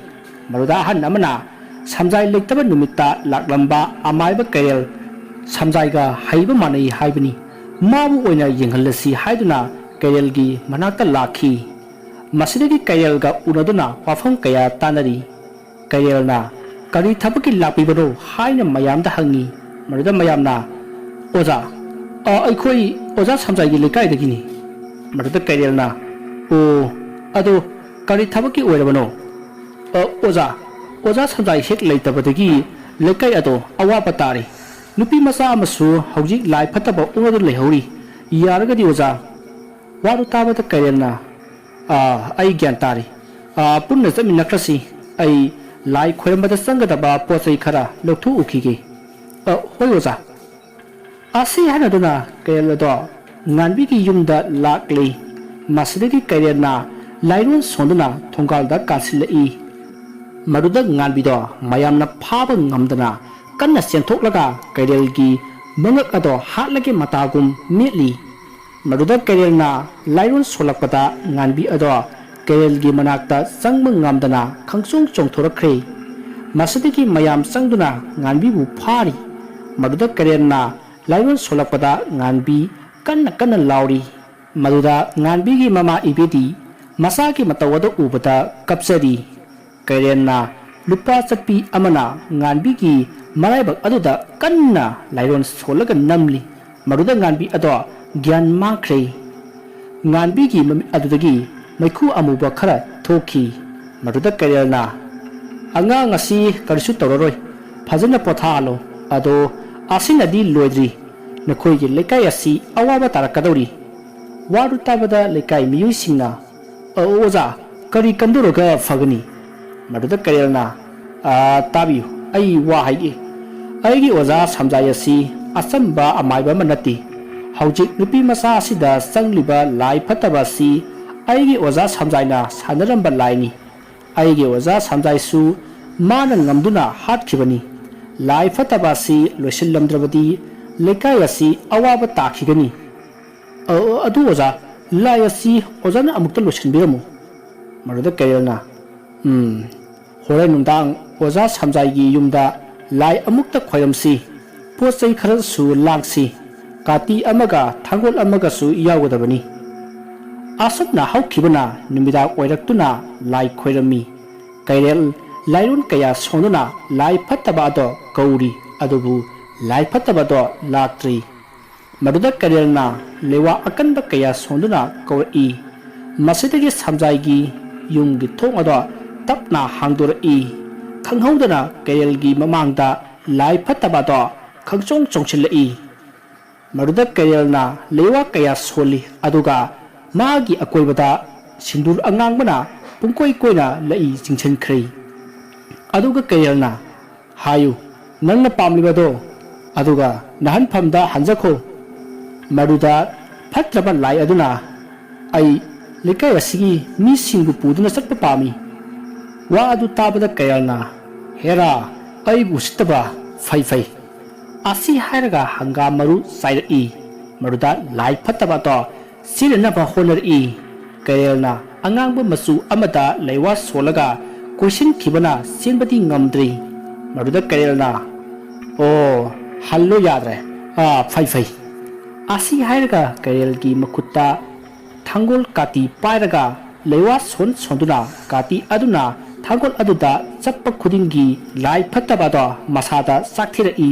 ꯃꯗꯨꯗ ꯑꯍꯟ ꯑꯃꯅ ꯁꯝꯖꯥꯏ ꯂꯩꯇꯕ ꯅꯨꯃꯤꯠꯇ ꯂꯥꯛꯂꯝꯕ ꯑꯃꯥꯏꯕ ꯀꯩꯔꯦꯜ ꯁꯝꯖꯥꯏꯒ ꯍꯩꯕ ꯃꯥꯟꯅꯩ ꯍꯥꯏꯕꯅꯤ꯫ ꯃꯥꯕꯨ ꯑꯣꯏꯅ ꯌꯦꯡꯍꯜꯂꯁꯤ ꯍꯥꯏꯗꯨꯅ ꯀꯩꯔꯦꯜꯒꯤ ꯃꯅꯥꯛꯇ ꯂꯥꯛꯈꯤ꯫ ꯃꯁꯤꯗꯒꯤ ꯀꯩꯔꯦꯜꯒ ꯎꯅꯗꯨꯅ ꯋꯥꯐꯝ ꯀꯌꯥ ꯇꯥꯅꯔꯤ꯫ ꯀꯩꯔꯦꯜꯅ, "ꯀꯔꯤ ꯊꯕꯛꯀꯤ ꯂꯥꯛꯄꯤꯕꯅꯣ?" ꯍꯥꯏꯅ ꯃꯌꯥꯝꯗ ꯍꯪꯉꯤ꯫ ꯃꯗꯨꯗ ꯃꯌꯥꯝꯅ, "ꯑꯣꯖꯥ, ꯑ, ꯑꯩꯈꯣꯏ ꯑꯣꯖꯥ ꯁꯝꯖꯥꯏꯒꯤ ꯂꯩꯀꯥꯏꯗꯒꯤꯅꯤ"꯫ ꯃꯗꯨꯗ ꯀꯩꯔꯦꯜꯅ, "ꯑꯣ, ꯑꯗꯣ ꯀꯔꯤ ꯊꯕꯛꯀꯤ ꯑꯣꯏꯔꯕꯅꯣ?" "ꯑ, ꯑꯣꯖꯥ, ꯑꯣꯖꯥ ꯁꯝꯖꯥꯏ ꯍꯦꯛ ꯂꯩꯇꯕꯗꯒꯤ ꯂꯩꯀꯥꯏ ꯑꯗꯣ ꯑꯋꯥꯕ ꯇꯥꯔꯦ꯫ ꯅꯨꯄꯤ ꯃꯆꯥ ꯑꯃꯁꯨ ꯍꯧꯖꯤꯛ ꯂꯥꯏ ꯐꯠꯇꯕ ꯑꯣꯡꯂꯗꯨꯅ ꯂꯩꯍꯧꯔꯤ꯫ ꯌꯥꯔꯒꯗꯤ ꯑꯣꯖꯥ"꯫ ꯋꯥꯗꯨ ꯇꯥꯕꯗ ꯀꯩꯔꯦꯜꯅ, "ꯑꯥ, ꯑꯩ ꯒ꯭ꯌꯥꯟ ꯇꯥꯔꯦ꯫ ꯑꯥ, ꯄꯨꯟꯅ ꯆꯠꯃꯤꯟꯅꯈ꯭ꯔꯁꯤ꯫ ꯑꯩ ꯂꯥꯏ ꯈꯣꯏꯔꯝꯕꯗ ꯆꯪꯒꯗꯕ ꯄꯣꯠ ꯆꯩ ꯈꯔ ꯂꯧꯊꯣꯛꯎꯈꯤꯒꯦ꯫ "ꯑ, ꯍꯣꯏ ꯑꯣꯖꯥ"꯫ ꯑꯁꯤ ꯍꯥꯏꯅꯗꯨꯅ ꯀꯩꯔꯦꯜ ꯑꯗꯣ ꯉꯥꯟꯕꯤꯒꯤ ꯌꯨꯝꯗ ꯂꯥꯛꯂꯤ꯫ ꯃꯁꯤꯗꯒꯤ ꯀꯩꯔꯦꯜꯅ ꯂꯥꯏꯔꯣꯟ ꯁꯣꯟꯗꯨꯅ ꯊꯣꯡꯒꯥꯜꯗ ꯀꯥꯁꯤꯜꯂꯛꯏ꯫ ꯃꯗꯨꯗ ꯉꯥꯟꯕꯤꯗꯣ ꯃꯌꯥꯝꯅ ꯐꯥꯕ ꯉꯝꯗꯅ ꯀꯟꯅ ꯆꯦꯟꯊꯣꯛꯂꯒ ꯀꯩꯔꯦꯜꯒꯤ ꯃꯉꯛ ꯑꯗꯣ ꯍꯥꯠꯂꯒꯦ ꯃꯇꯥꯒꯨꯝ ꯃꯦꯠꯂꯤ꯫ ꯃꯗꯨꯗ ꯀꯩꯔꯦꯜꯅ ꯂꯥꯏꯔꯣꯟ ꯁꯣꯜꯂꯛꯄꯗ ꯉꯥꯟꯕꯤ ꯑꯗꯣ ꯀꯩꯔꯦꯜꯒꯤ ꯃꯅꯥꯛꯇ ꯆꯪꯕ ꯉꯝꯗꯅ ꯈꯪꯆꯣꯡ ꯆꯣꯡꯊꯣꯔꯛꯈ꯭ꯔꯦ꯫ ꯃꯁꯤꯗꯒꯤ ꯃꯌꯥꯝ ꯆꯪꯗꯨꯅ ꯉꯥꯟꯕꯤꯕꯨ ꯐꯥꯔꯤ꯫ ꯃꯗꯨꯗ ꯀꯩꯔꯦꯜꯅ ꯂꯥꯏꯔꯣꯟ ꯁꯣꯜꯂꯛꯄꯗ ꯉꯥꯟꯕꯤ ꯀꯟꯅ ꯀꯟꯅ ꯂꯥꯎꯔꯤ꯫ ꯃꯗꯨꯗ ꯉꯥꯟꯕꯤꯒꯤ ꯃꯃꯥ ꯏꯕꯦꯗꯤ ꯃꯆꯥꯒꯤ ꯃꯇꯧ ꯑꯗꯨ ꯎꯕꯗ ꯀꯞꯆꯔꯤ꯫ ꯀꯩꯔꯦꯜꯅ ꯂꯨꯄꯥ ꯆꯠꯄꯤ ꯑꯃꯅ ꯉꯥꯟꯕꯤꯒꯤ ꯃꯔꯥꯏꯕꯛ ꯑꯗꯨꯗ ꯀꯟꯅ ꯂꯥꯏꯔꯣꯟ ꯁꯣꯜꯂꯒ ꯅꯝꯂꯤ꯫ ꯃꯗꯨꯗ ꯉꯥꯟꯕꯤ ꯑꯗꯣ ꯒ꯭ꯌꯥꯟ ꯃꯥꯡꯈ꯭ꯔꯦ꯫ ꯉꯥꯟꯕꯤꯒꯤ ꯃꯃꯤꯠ ꯑꯗꯨꯗꯒꯤ ꯃꯩꯈꯨ ꯑꯃꯨꯕ ꯈꯔ ꯊꯣꯛꯈꯤ꯫ ꯃꯗꯨꯗ ꯀꯩꯔꯦꯜꯅ, "ꯑꯉꯥꯡ ꯑꯁꯤ ꯀꯔꯤꯁꯨ ꯇꯧꯔꯔꯣꯏ, ꯐꯖꯅ ꯄꯣꯊꯥꯍꯜꯂꯣ꯫ ꯑꯗꯣ ꯑꯁꯤꯅꯗꯤ ꯂꯣꯏꯗ꯭ꯔꯤ, ꯅꯈꯣꯏꯒꯤ ꯂꯩꯀꯥꯏ ꯑꯁꯤ ꯑꯋꯥꯕ ꯇꯥꯔꯛꯀꯗꯧꯔꯤ"꯫ ꯋꯥꯗꯨ ꯇꯥꯕꯗ ꯂꯩꯀꯥꯏ ꯃꯤꯑꯣꯏꯁꯤꯡꯅ, "ꯑ, ꯑꯣꯖꯥ, ꯀꯔꯤ ꯀꯝꯗꯧꯔꯒ ꯐꯒꯅꯤ?" ꯃꯗꯨꯗ ꯀꯩꯔꯦꯜꯅ, "ꯑ, ꯇꯥꯕꯤꯌꯨ, ꯑꯩ ꯋꯥ ꯍꯥꯏꯒꯦ꯫ ꯑꯩꯒꯤ ꯑꯣꯖꯥ ꯁꯝꯖꯥꯏ ꯑꯁꯤ ꯑꯆꯝꯕ ꯑꯃꯥꯏꯕ ꯑꯃ ꯅꯠꯇꯦ꯫ ꯍꯧꯖꯤꯛ ꯅꯨꯄꯤ ꯃꯆꯥ ꯑꯁꯤꯗ ꯆꯪꯂꯤꯕ ꯂꯥꯏ ꯐꯠꯇꯕ ꯑꯁꯤ ꯑꯩꯒꯤ ꯑꯣꯖꯥ ꯁꯝꯖꯥꯏꯅ ꯁꯥꯟꯅꯔꯝꯕ ꯂꯥꯏꯅꯤ꯫ ꯑꯩꯒꯤ ꯑꯣꯖꯥ ꯁꯝꯖꯥꯏꯁꯨ ꯃꯥꯅ ꯉꯝꯗꯨꯅ ꯍꯥꯠꯈꯤꯕꯅꯤ꯫ ꯂꯥꯏ ꯐꯠꯇꯕ ꯑꯁꯤ ꯂꯣꯏꯁꯤꯜꯂꯝꯗ꯭ꯔꯕꯗꯤ ꯂꯩꯀꯥꯏ ꯑꯁꯤ ꯑꯋꯥꯕ ꯇꯥꯈꯤꯒꯅꯤ꯫ ꯑ, ꯑꯗꯨ ꯑꯣꯖꯥ, ꯂꯥꯏ ꯑꯁꯤ ꯑꯣꯖꯥꯅ ꯑꯃꯨꯛꯇ ꯂꯣꯏꯁꯤꯟꯕꯤꯔꯝꯃꯨ"꯫ ꯃꯗꯨꯗ ꯀꯩꯔꯦꯜꯅ, "ꯎꯝ, ꯍꯣꯔꯦꯟ ꯅꯨꯡꯗꯥꯡ ꯑꯣꯖꯥ ꯁꯝꯖꯥꯏꯒꯤ ꯌꯨꯝꯗ ꯂꯥꯏ ꯑꯃꯨꯛꯇ ꯈꯣꯏꯔꯝꯁꯤ꯫ ꯄꯣꯠ ꯆꯩ ꯈꯔꯁꯨ ꯂꯥꯡꯁꯤ꯫ ꯀꯥꯇꯤ ꯑꯃꯒ ꯊꯥꯡꯒꯣꯜ ꯑꯃꯒꯁꯨ ꯌꯥꯎꯒꯗꯕꯅꯤ"꯫ ꯑꯁꯨꯝꯅ ꯍꯧꯈꯤꯕꯅ ꯅꯨꯃꯤꯗꯥꯡ ꯑꯣꯏꯔꯛꯇꯨꯅ ꯂꯥꯏ ꯈꯣꯏꯔꯝꯃꯤ꯫ ꯀꯩꯔꯦꯜ ꯂꯥꯏꯔꯣꯟ ꯀꯌꯥ ꯁꯣꯟꯗꯨꯅ ꯂꯥꯏ ꯐꯠꯇꯕ ꯑꯗꯣ ꯀꯧꯔꯤ, ꯑꯗꯨꯕꯨ ꯂꯥꯏ ꯐꯠꯇꯕꯗꯣ ꯂꯥꯛꯇ꯭ꯔꯤ꯫ ꯃꯗꯨꯗ ꯀꯩꯔꯦꯜꯅ ꯂꯩꯋꯥ ꯑꯀꯟꯕ ꯀꯌꯥ ꯁꯣꯟꯗꯨꯅ ꯀꯧꯔꯛꯏ꯫ ꯃꯁꯤꯗꯒꯤ ꯁꯝꯖꯥꯏꯒꯤ ꯌꯨꯝꯒꯤ ꯊꯣꯡ ꯑꯗꯣ ꯇꯞꯅ ꯍꯥꯡꯗꯣꯔꯛꯏ꯫ ꯈꯪꯍꯧꯗꯅ ꯀꯩꯔꯦꯜꯒꯤ ꯃꯃꯥꯡꯗ ꯂꯥꯏ ꯐꯠꯇꯕ ꯑꯗꯣ ꯈꯪꯆꯣꯡ ꯆꯣꯡꯁꯤꯜꯂꯛꯏ꯫ ꯃꯗꯨꯗ ꯀꯩꯔꯦꯜꯅ ꯂꯩꯋꯥ ꯀꯌꯥ ꯁꯣꯜꯂꯤ, ꯑꯗꯨꯒ ꯃꯥꯒꯤ ꯑꯀꯣꯏꯕꯗ ꯁꯤꯟꯗꯨꯔ ꯑꯉꯥꯡꯕꯅ ꯄꯨꯡꯀꯣꯏ ꯀꯣꯏꯅ ꯂꯩ ꯆꯤꯡꯁꯤꯟꯈ꯭ꯔꯦ꯫ ꯑꯗꯨꯒ ꯀꯩꯔꯦꯜꯅ, "ꯍꯥꯏꯌꯨ, ꯅꯪꯅ ꯄꯥꯝꯂꯤꯕꯗꯣ, ꯑꯗꯨꯒ ꯅꯍꯟꯐꯝꯗ ꯍꯟꯖꯈꯣ꯫ ꯃꯗꯨꯗ ꯐꯠꯇ꯭ꯔꯕ ꯂꯥꯏ ꯑꯗꯨꯅ, 'ꯑꯩ ꯂꯩꯀꯥꯏ ꯑꯁꯤꯒꯤ ꯃꯤꯁꯤꯡꯕꯨ ꯄꯨꯗꯨꯅ ꯆꯠꯄ ꯄꯥꯝꯃꯤ.'" ꯋꯥ ꯑꯗꯨ ꯇꯥꯕꯗ ꯀꯩꯔꯦꯜꯅ, "ꯍꯦꯔꯥ, ꯑꯩꯕꯨ ꯎꯁꯤꯠꯇꯕ, ꯐꯩ ꯐꯩ"꯫ ꯑꯁꯤ ꯍꯥꯏꯔꯒ ꯍꯪꯒꯥꯝ ꯃꯔꯨ ꯆꯥꯏꯔꯛꯏ꯫ ꯃꯗꯨꯗ ꯂꯥꯏ ꯐꯠꯇꯕ ꯑꯗꯣ ꯆꯦꯟꯅꯅꯕ ꯍꯣꯠꯅꯔꯛꯏ꯫ ꯀꯩꯔꯦꯜꯅ ꯑꯉꯥꯡꯕ ꯃꯆꯨ ꯑꯃꯗ ꯂꯩꯋꯥ ꯁꯣꯜꯂꯒ ꯀꯣꯏꯁꯤꯟꯈꯤꯕꯅ ꯆꯦꯟꯕꯗꯤ ꯉꯝꯗ꯭ꯔꯤ꯫ ꯃꯗꯨꯗ ꯀꯩꯔꯦꯜꯅ, "ꯑꯣ, ꯍꯜꯂꯣ ꯌꯥꯗ꯭ꯔꯦ꯫ ꯑꯥ, ꯐꯩ, ꯐꯩ"꯫ ꯑꯁꯤ ꯍꯥꯏꯔꯒ ꯀꯩꯔꯦꯜꯒꯤ ꯃꯈꯨꯠꯇ ꯊꯥꯡꯒꯣꯜ ꯀꯥꯇꯤ ꯄꯥꯏꯔꯒ ꯂꯩꯋꯥ ꯁꯣꯟ ꯁꯣꯟꯗꯨꯅ ꯀꯥꯇꯤ ꯑꯗꯨꯅ ꯊꯥꯡꯒꯣꯜ ꯑꯗꯨꯗ ꯆꯠꯄ ꯈꯨꯗꯤꯡꯒꯤ ꯂꯥꯏ ꯐꯠꯇꯕ ꯑꯗꯣ ꯃꯁꯥꯗ ꯆꯥꯛꯊꯤꯔꯛꯏ꯫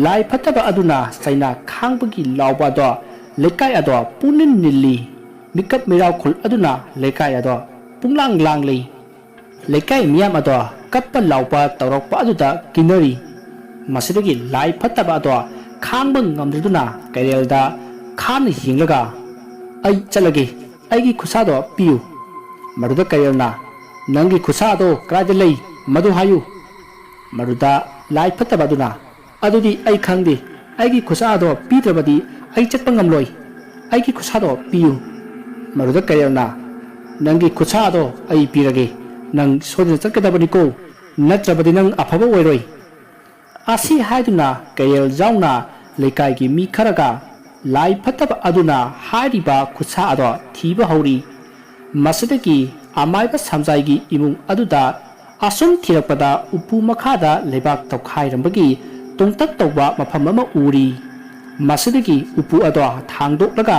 ꯂꯥꯏ ꯐꯠꯇꯕ ꯑꯗꯨꯅ ꯆꯩꯅꯥ ꯈꯥꯡꯕꯒꯤ ꯂꯥꯎꯕ ꯑꯗꯣ ꯂꯩꯀꯥꯏ ꯑꯗꯣ ꯄꯨꯡꯅꯤꯜ ꯅꯤꯜꯂꯤ꯫ ꯃꯤꯀꯞ ꯃꯤꯔꯥꯎꯈꯨꯜ ꯑꯗꯨꯅ ꯂꯩꯀꯥꯏ ꯑꯗꯣ ꯄꯨꯡꯂꯥꯡ ꯂꯥꯡꯂꯤ꯫ ꯂꯩꯀꯥꯏ ꯃꯤꯌꯥꯝ ꯑꯗꯣ ꯀꯞꯄ ꯂꯥꯎꯕ ꯇꯧꯔꯛꯄ ꯑꯗꯨꯗ ꯀꯤꯅꯔꯤ꯫ ꯃꯁꯤꯗꯒꯤ ꯂꯥꯏ ꯐꯠꯇꯕ ꯑꯗꯣ ꯈꯥꯡꯕ ꯉꯝꯗ꯭ꯔꯗꯨꯅ ꯀꯩꯔꯦꯜꯗ ꯈꯥꯅ ꯌꯦꯡꯂꯒ, "ꯑꯩ ꯆꯠꯂꯒꯦ, ꯑꯩꯒꯤ ꯈꯨꯠꯁꯥꯗꯣ ꯄꯤꯌꯨ"꯫ ꯃꯗꯨꯗ ꯀꯩꯔꯦꯜꯅ, "ꯅꯪꯒꯤ ꯈꯨꯠꯁꯥ ꯑꯗꯣ ꯀꯗꯥꯏꯗ ꯂꯩ? ꯃꯗꯨ ꯍꯥꯏꯌꯨ"꯫ ꯃꯗꯨꯗ ꯂꯥꯏ ꯐꯠꯇꯕ ꯑꯗꯨꯅ, "ꯑꯗꯨꯗꯤ ꯑꯩ ꯈꯪꯗꯦ, ꯑꯩꯒꯤ ꯈꯨꯠꯁꯥ ꯑꯗꯣ ꯄꯤꯗ꯭ꯔꯕꯗꯤ ꯑꯩ ꯆꯠꯄ ꯉꯝꯂꯣꯏ, ꯑꯩꯒꯤ ꯈꯨꯠꯁꯥꯗꯣ ꯄꯤꯌꯨ"꯫ ꯃꯗꯨꯗ ꯀꯩꯔꯦꯜꯅ, "ꯅꯪꯒꯤ ꯈꯨꯠꯁꯥ ꯑꯗꯣ ꯑꯩ ꯄꯤꯔꯒꯦ, ꯅꯪ ꯁꯣꯏꯗꯅ ꯆꯠꯀꯗꯕꯅꯤꯀꯣ, ꯅꯠꯇ꯭ꯔꯕꯗꯤ ꯅꯪ ꯑꯐꯕ ꯑꯣꯏꯔꯣꯏ"꯫ ꯑꯁꯤ ꯍꯥꯏꯗꯨꯅ ꯀꯩꯔꯦꯜ ꯌꯥꯎꯅ ꯂꯩꯀꯥꯏꯒꯤ ꯃꯤ ꯈꯔꯒ ꯂꯥꯏ ꯐꯠꯇꯕ ꯑꯗꯨꯅ ꯍꯥꯏꯔꯤꯕ ꯈꯨꯠꯁꯥ ꯑꯗꯣ ꯊꯤꯕ ꯍꯧꯔꯤ꯫ ꯃꯁꯤꯗꯒꯤ ꯑꯃꯥꯏꯕ ꯁꯝꯖꯥꯏꯒꯤ ꯏꯃꯨꯡ ꯑꯗꯨꯗ ꯑꯁꯨꯝ ꯊꯤꯔꯛꯄꯗ ꯎꯄꯨ ꯃꯈꯥꯗ ꯂꯩꯕꯥꯛ ꯇꯧꯈꯥꯏꯔꯝꯕꯒꯤ ꯇꯣꯡꯇꯛ ꯇꯧꯕ ꯃꯐꯝ ꯑꯃ ꯎꯔꯤ꯫ ꯃꯁꯤꯗꯒꯤ ꯎꯄꯨ ꯑꯗꯣ ꯊꯥꯡꯗꯣꯛꯂꯒ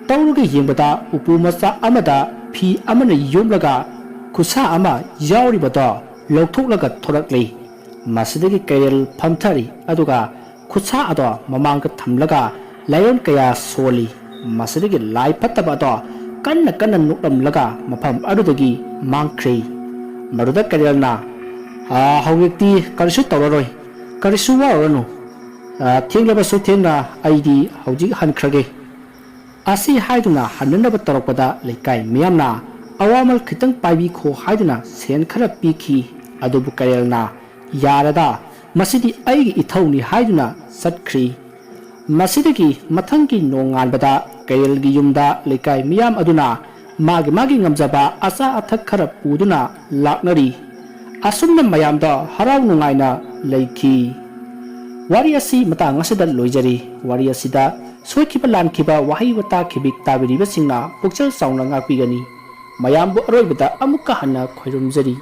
ꯇꯧꯔꯒ ꯌꯦꯡꯕꯗ ꯎꯄꯨ ꯃꯆꯥ ꯑꯃꯗ ꯐꯤ ꯑꯃꯅ ꯌꯣꯝꯂꯒ ꯈꯨꯠꯁꯥ ꯑꯃ ꯌꯥꯎꯔꯤꯕꯗꯣ ꯂꯧꯊꯣꯛꯂꯒ ꯊꯣꯔꯛꯂꯤ꯫ ꯃꯁꯤꯗꯒꯤ ꯀꯩꯔꯦꯜ ꯐꯝꯊꯔꯤ, ꯑꯗꯨꯒ ꯈꯨꯠꯁꯥ ꯑꯗꯣ ꯃꯃꯥꯡꯗ ꯊꯝꯂꯒ ꯂꯥꯏꯑꯣꯟ ꯀꯌꯥ ꯁꯣꯜꯂꯤ꯫ ꯃꯁꯤꯗꯒꯤ ꯂꯥꯏ ꯐꯠꯇꯕ ꯑꯗꯣ ꯀꯟꯅ ꯀꯟꯅ ꯅꯣꯛꯂꯝꯂꯒ ꯃꯐꯝ ꯑꯗꯨꯗꯒꯤ ꯃꯥꯡꯈ꯭ꯔꯦ꯫ ꯃꯗꯨꯗ ꯀꯩꯔꯦꯜꯅ, "ꯑꯥ, ꯍꯧꯖꯤꯛꯇꯤ ꯀꯔꯤꯁꯨ ꯇꯧꯔꯔꯣꯏ, ꯀꯔꯤꯁꯨ ꯋꯥꯔꯨꯔꯅꯨ꯫ ꯑꯥ, ꯊꯦꯡꯂꯕꯁꯨ ꯊꯦꯡꯅ ꯑꯩꯗꯤ ꯍꯧꯖꯤꯛ ꯍꯟꯈ꯭ꯔꯒꯦ"꯫ ꯑꯁꯤ ꯍꯥꯏꯗꯨꯅ ꯍꯟꯅꯅꯕ ꯇꯧꯔꯛꯄꯗ ꯂꯩꯀꯥꯏ ꯃꯤꯌꯥꯝꯅ, "ꯑꯋꯥꯃꯜ ꯈꯤꯇꯪ ꯄꯥꯏꯕꯤꯈꯣ" ꯍꯥꯏꯗꯨꯅ ꯁꯦꯟ ꯈꯔ ꯄꯤꯈꯤ꯫ ꯑꯗꯨꯕꯨ ꯀꯩꯔꯦꯜꯅ, "ꯌꯥꯔꯗ, ꯃꯁꯤꯗꯤ ꯑꯩꯒꯤ ꯏꯊꯧꯅꯤ" ꯍꯥꯏꯗꯨꯅ ꯆꯠꯈ꯭ꯔꯤ꯫ ꯃꯁꯤꯗꯒꯤ ꯃꯊꯪꯒꯤ ꯅꯣꯡꯉꯥꯟꯕꯗ ꯀꯩꯔꯦꯜꯒꯤ ꯌꯨꯝꯗ ꯂꯩꯀꯥꯏ ꯃꯤꯌꯥꯝ ꯑꯗꯨꯅ ꯃꯥꯒꯤ ꯃꯥꯒꯤ ꯉꯝꯖꯕ ꯑꯆꯥ ꯑꯊꯛ ꯈꯔ ꯄꯨꯗꯨꯅ ꯂꯥꯛꯅꯔꯤ꯫ ꯑꯁꯨꯝꯅ ꯃꯌꯥꯝꯗ ꯍꯔꯥꯎ ꯅꯨꯡꯉꯥꯏꯅ ꯂꯩꯈꯤ꯫ ꯋꯥꯔꯤ ꯑꯁꯤ ꯃꯇꯥꯡ ꯑꯁꯤꯗ ꯂꯣꯏꯖꯔꯤ꯫ ꯋꯥꯔꯤ ꯑꯁꯤꯗ ꯁꯣꯏꯈꯤꯕ ꯂꯥꯟꯈꯤꯕ ꯋꯥꯍꯩ ꯋꯥꯇꯥ ꯈꯤꯕꯤꯛ ꯇꯥꯕꯤꯔꯤꯕꯁꯤꯡꯅ ꯄꯨꯛꯆꯦꯜ ꯆꯥꯎꯅ ꯉꯥꯛꯄꯤꯒꯅꯤ꯫ ꯃꯌꯥꯝꯕꯨ ꯑꯔꯣꯏꯕꯗ ꯑꯃꯨꯛꯀ ꯍꯟꯅ ꯈꯣꯏꯔꯨꯝꯖꯔꯤ꯫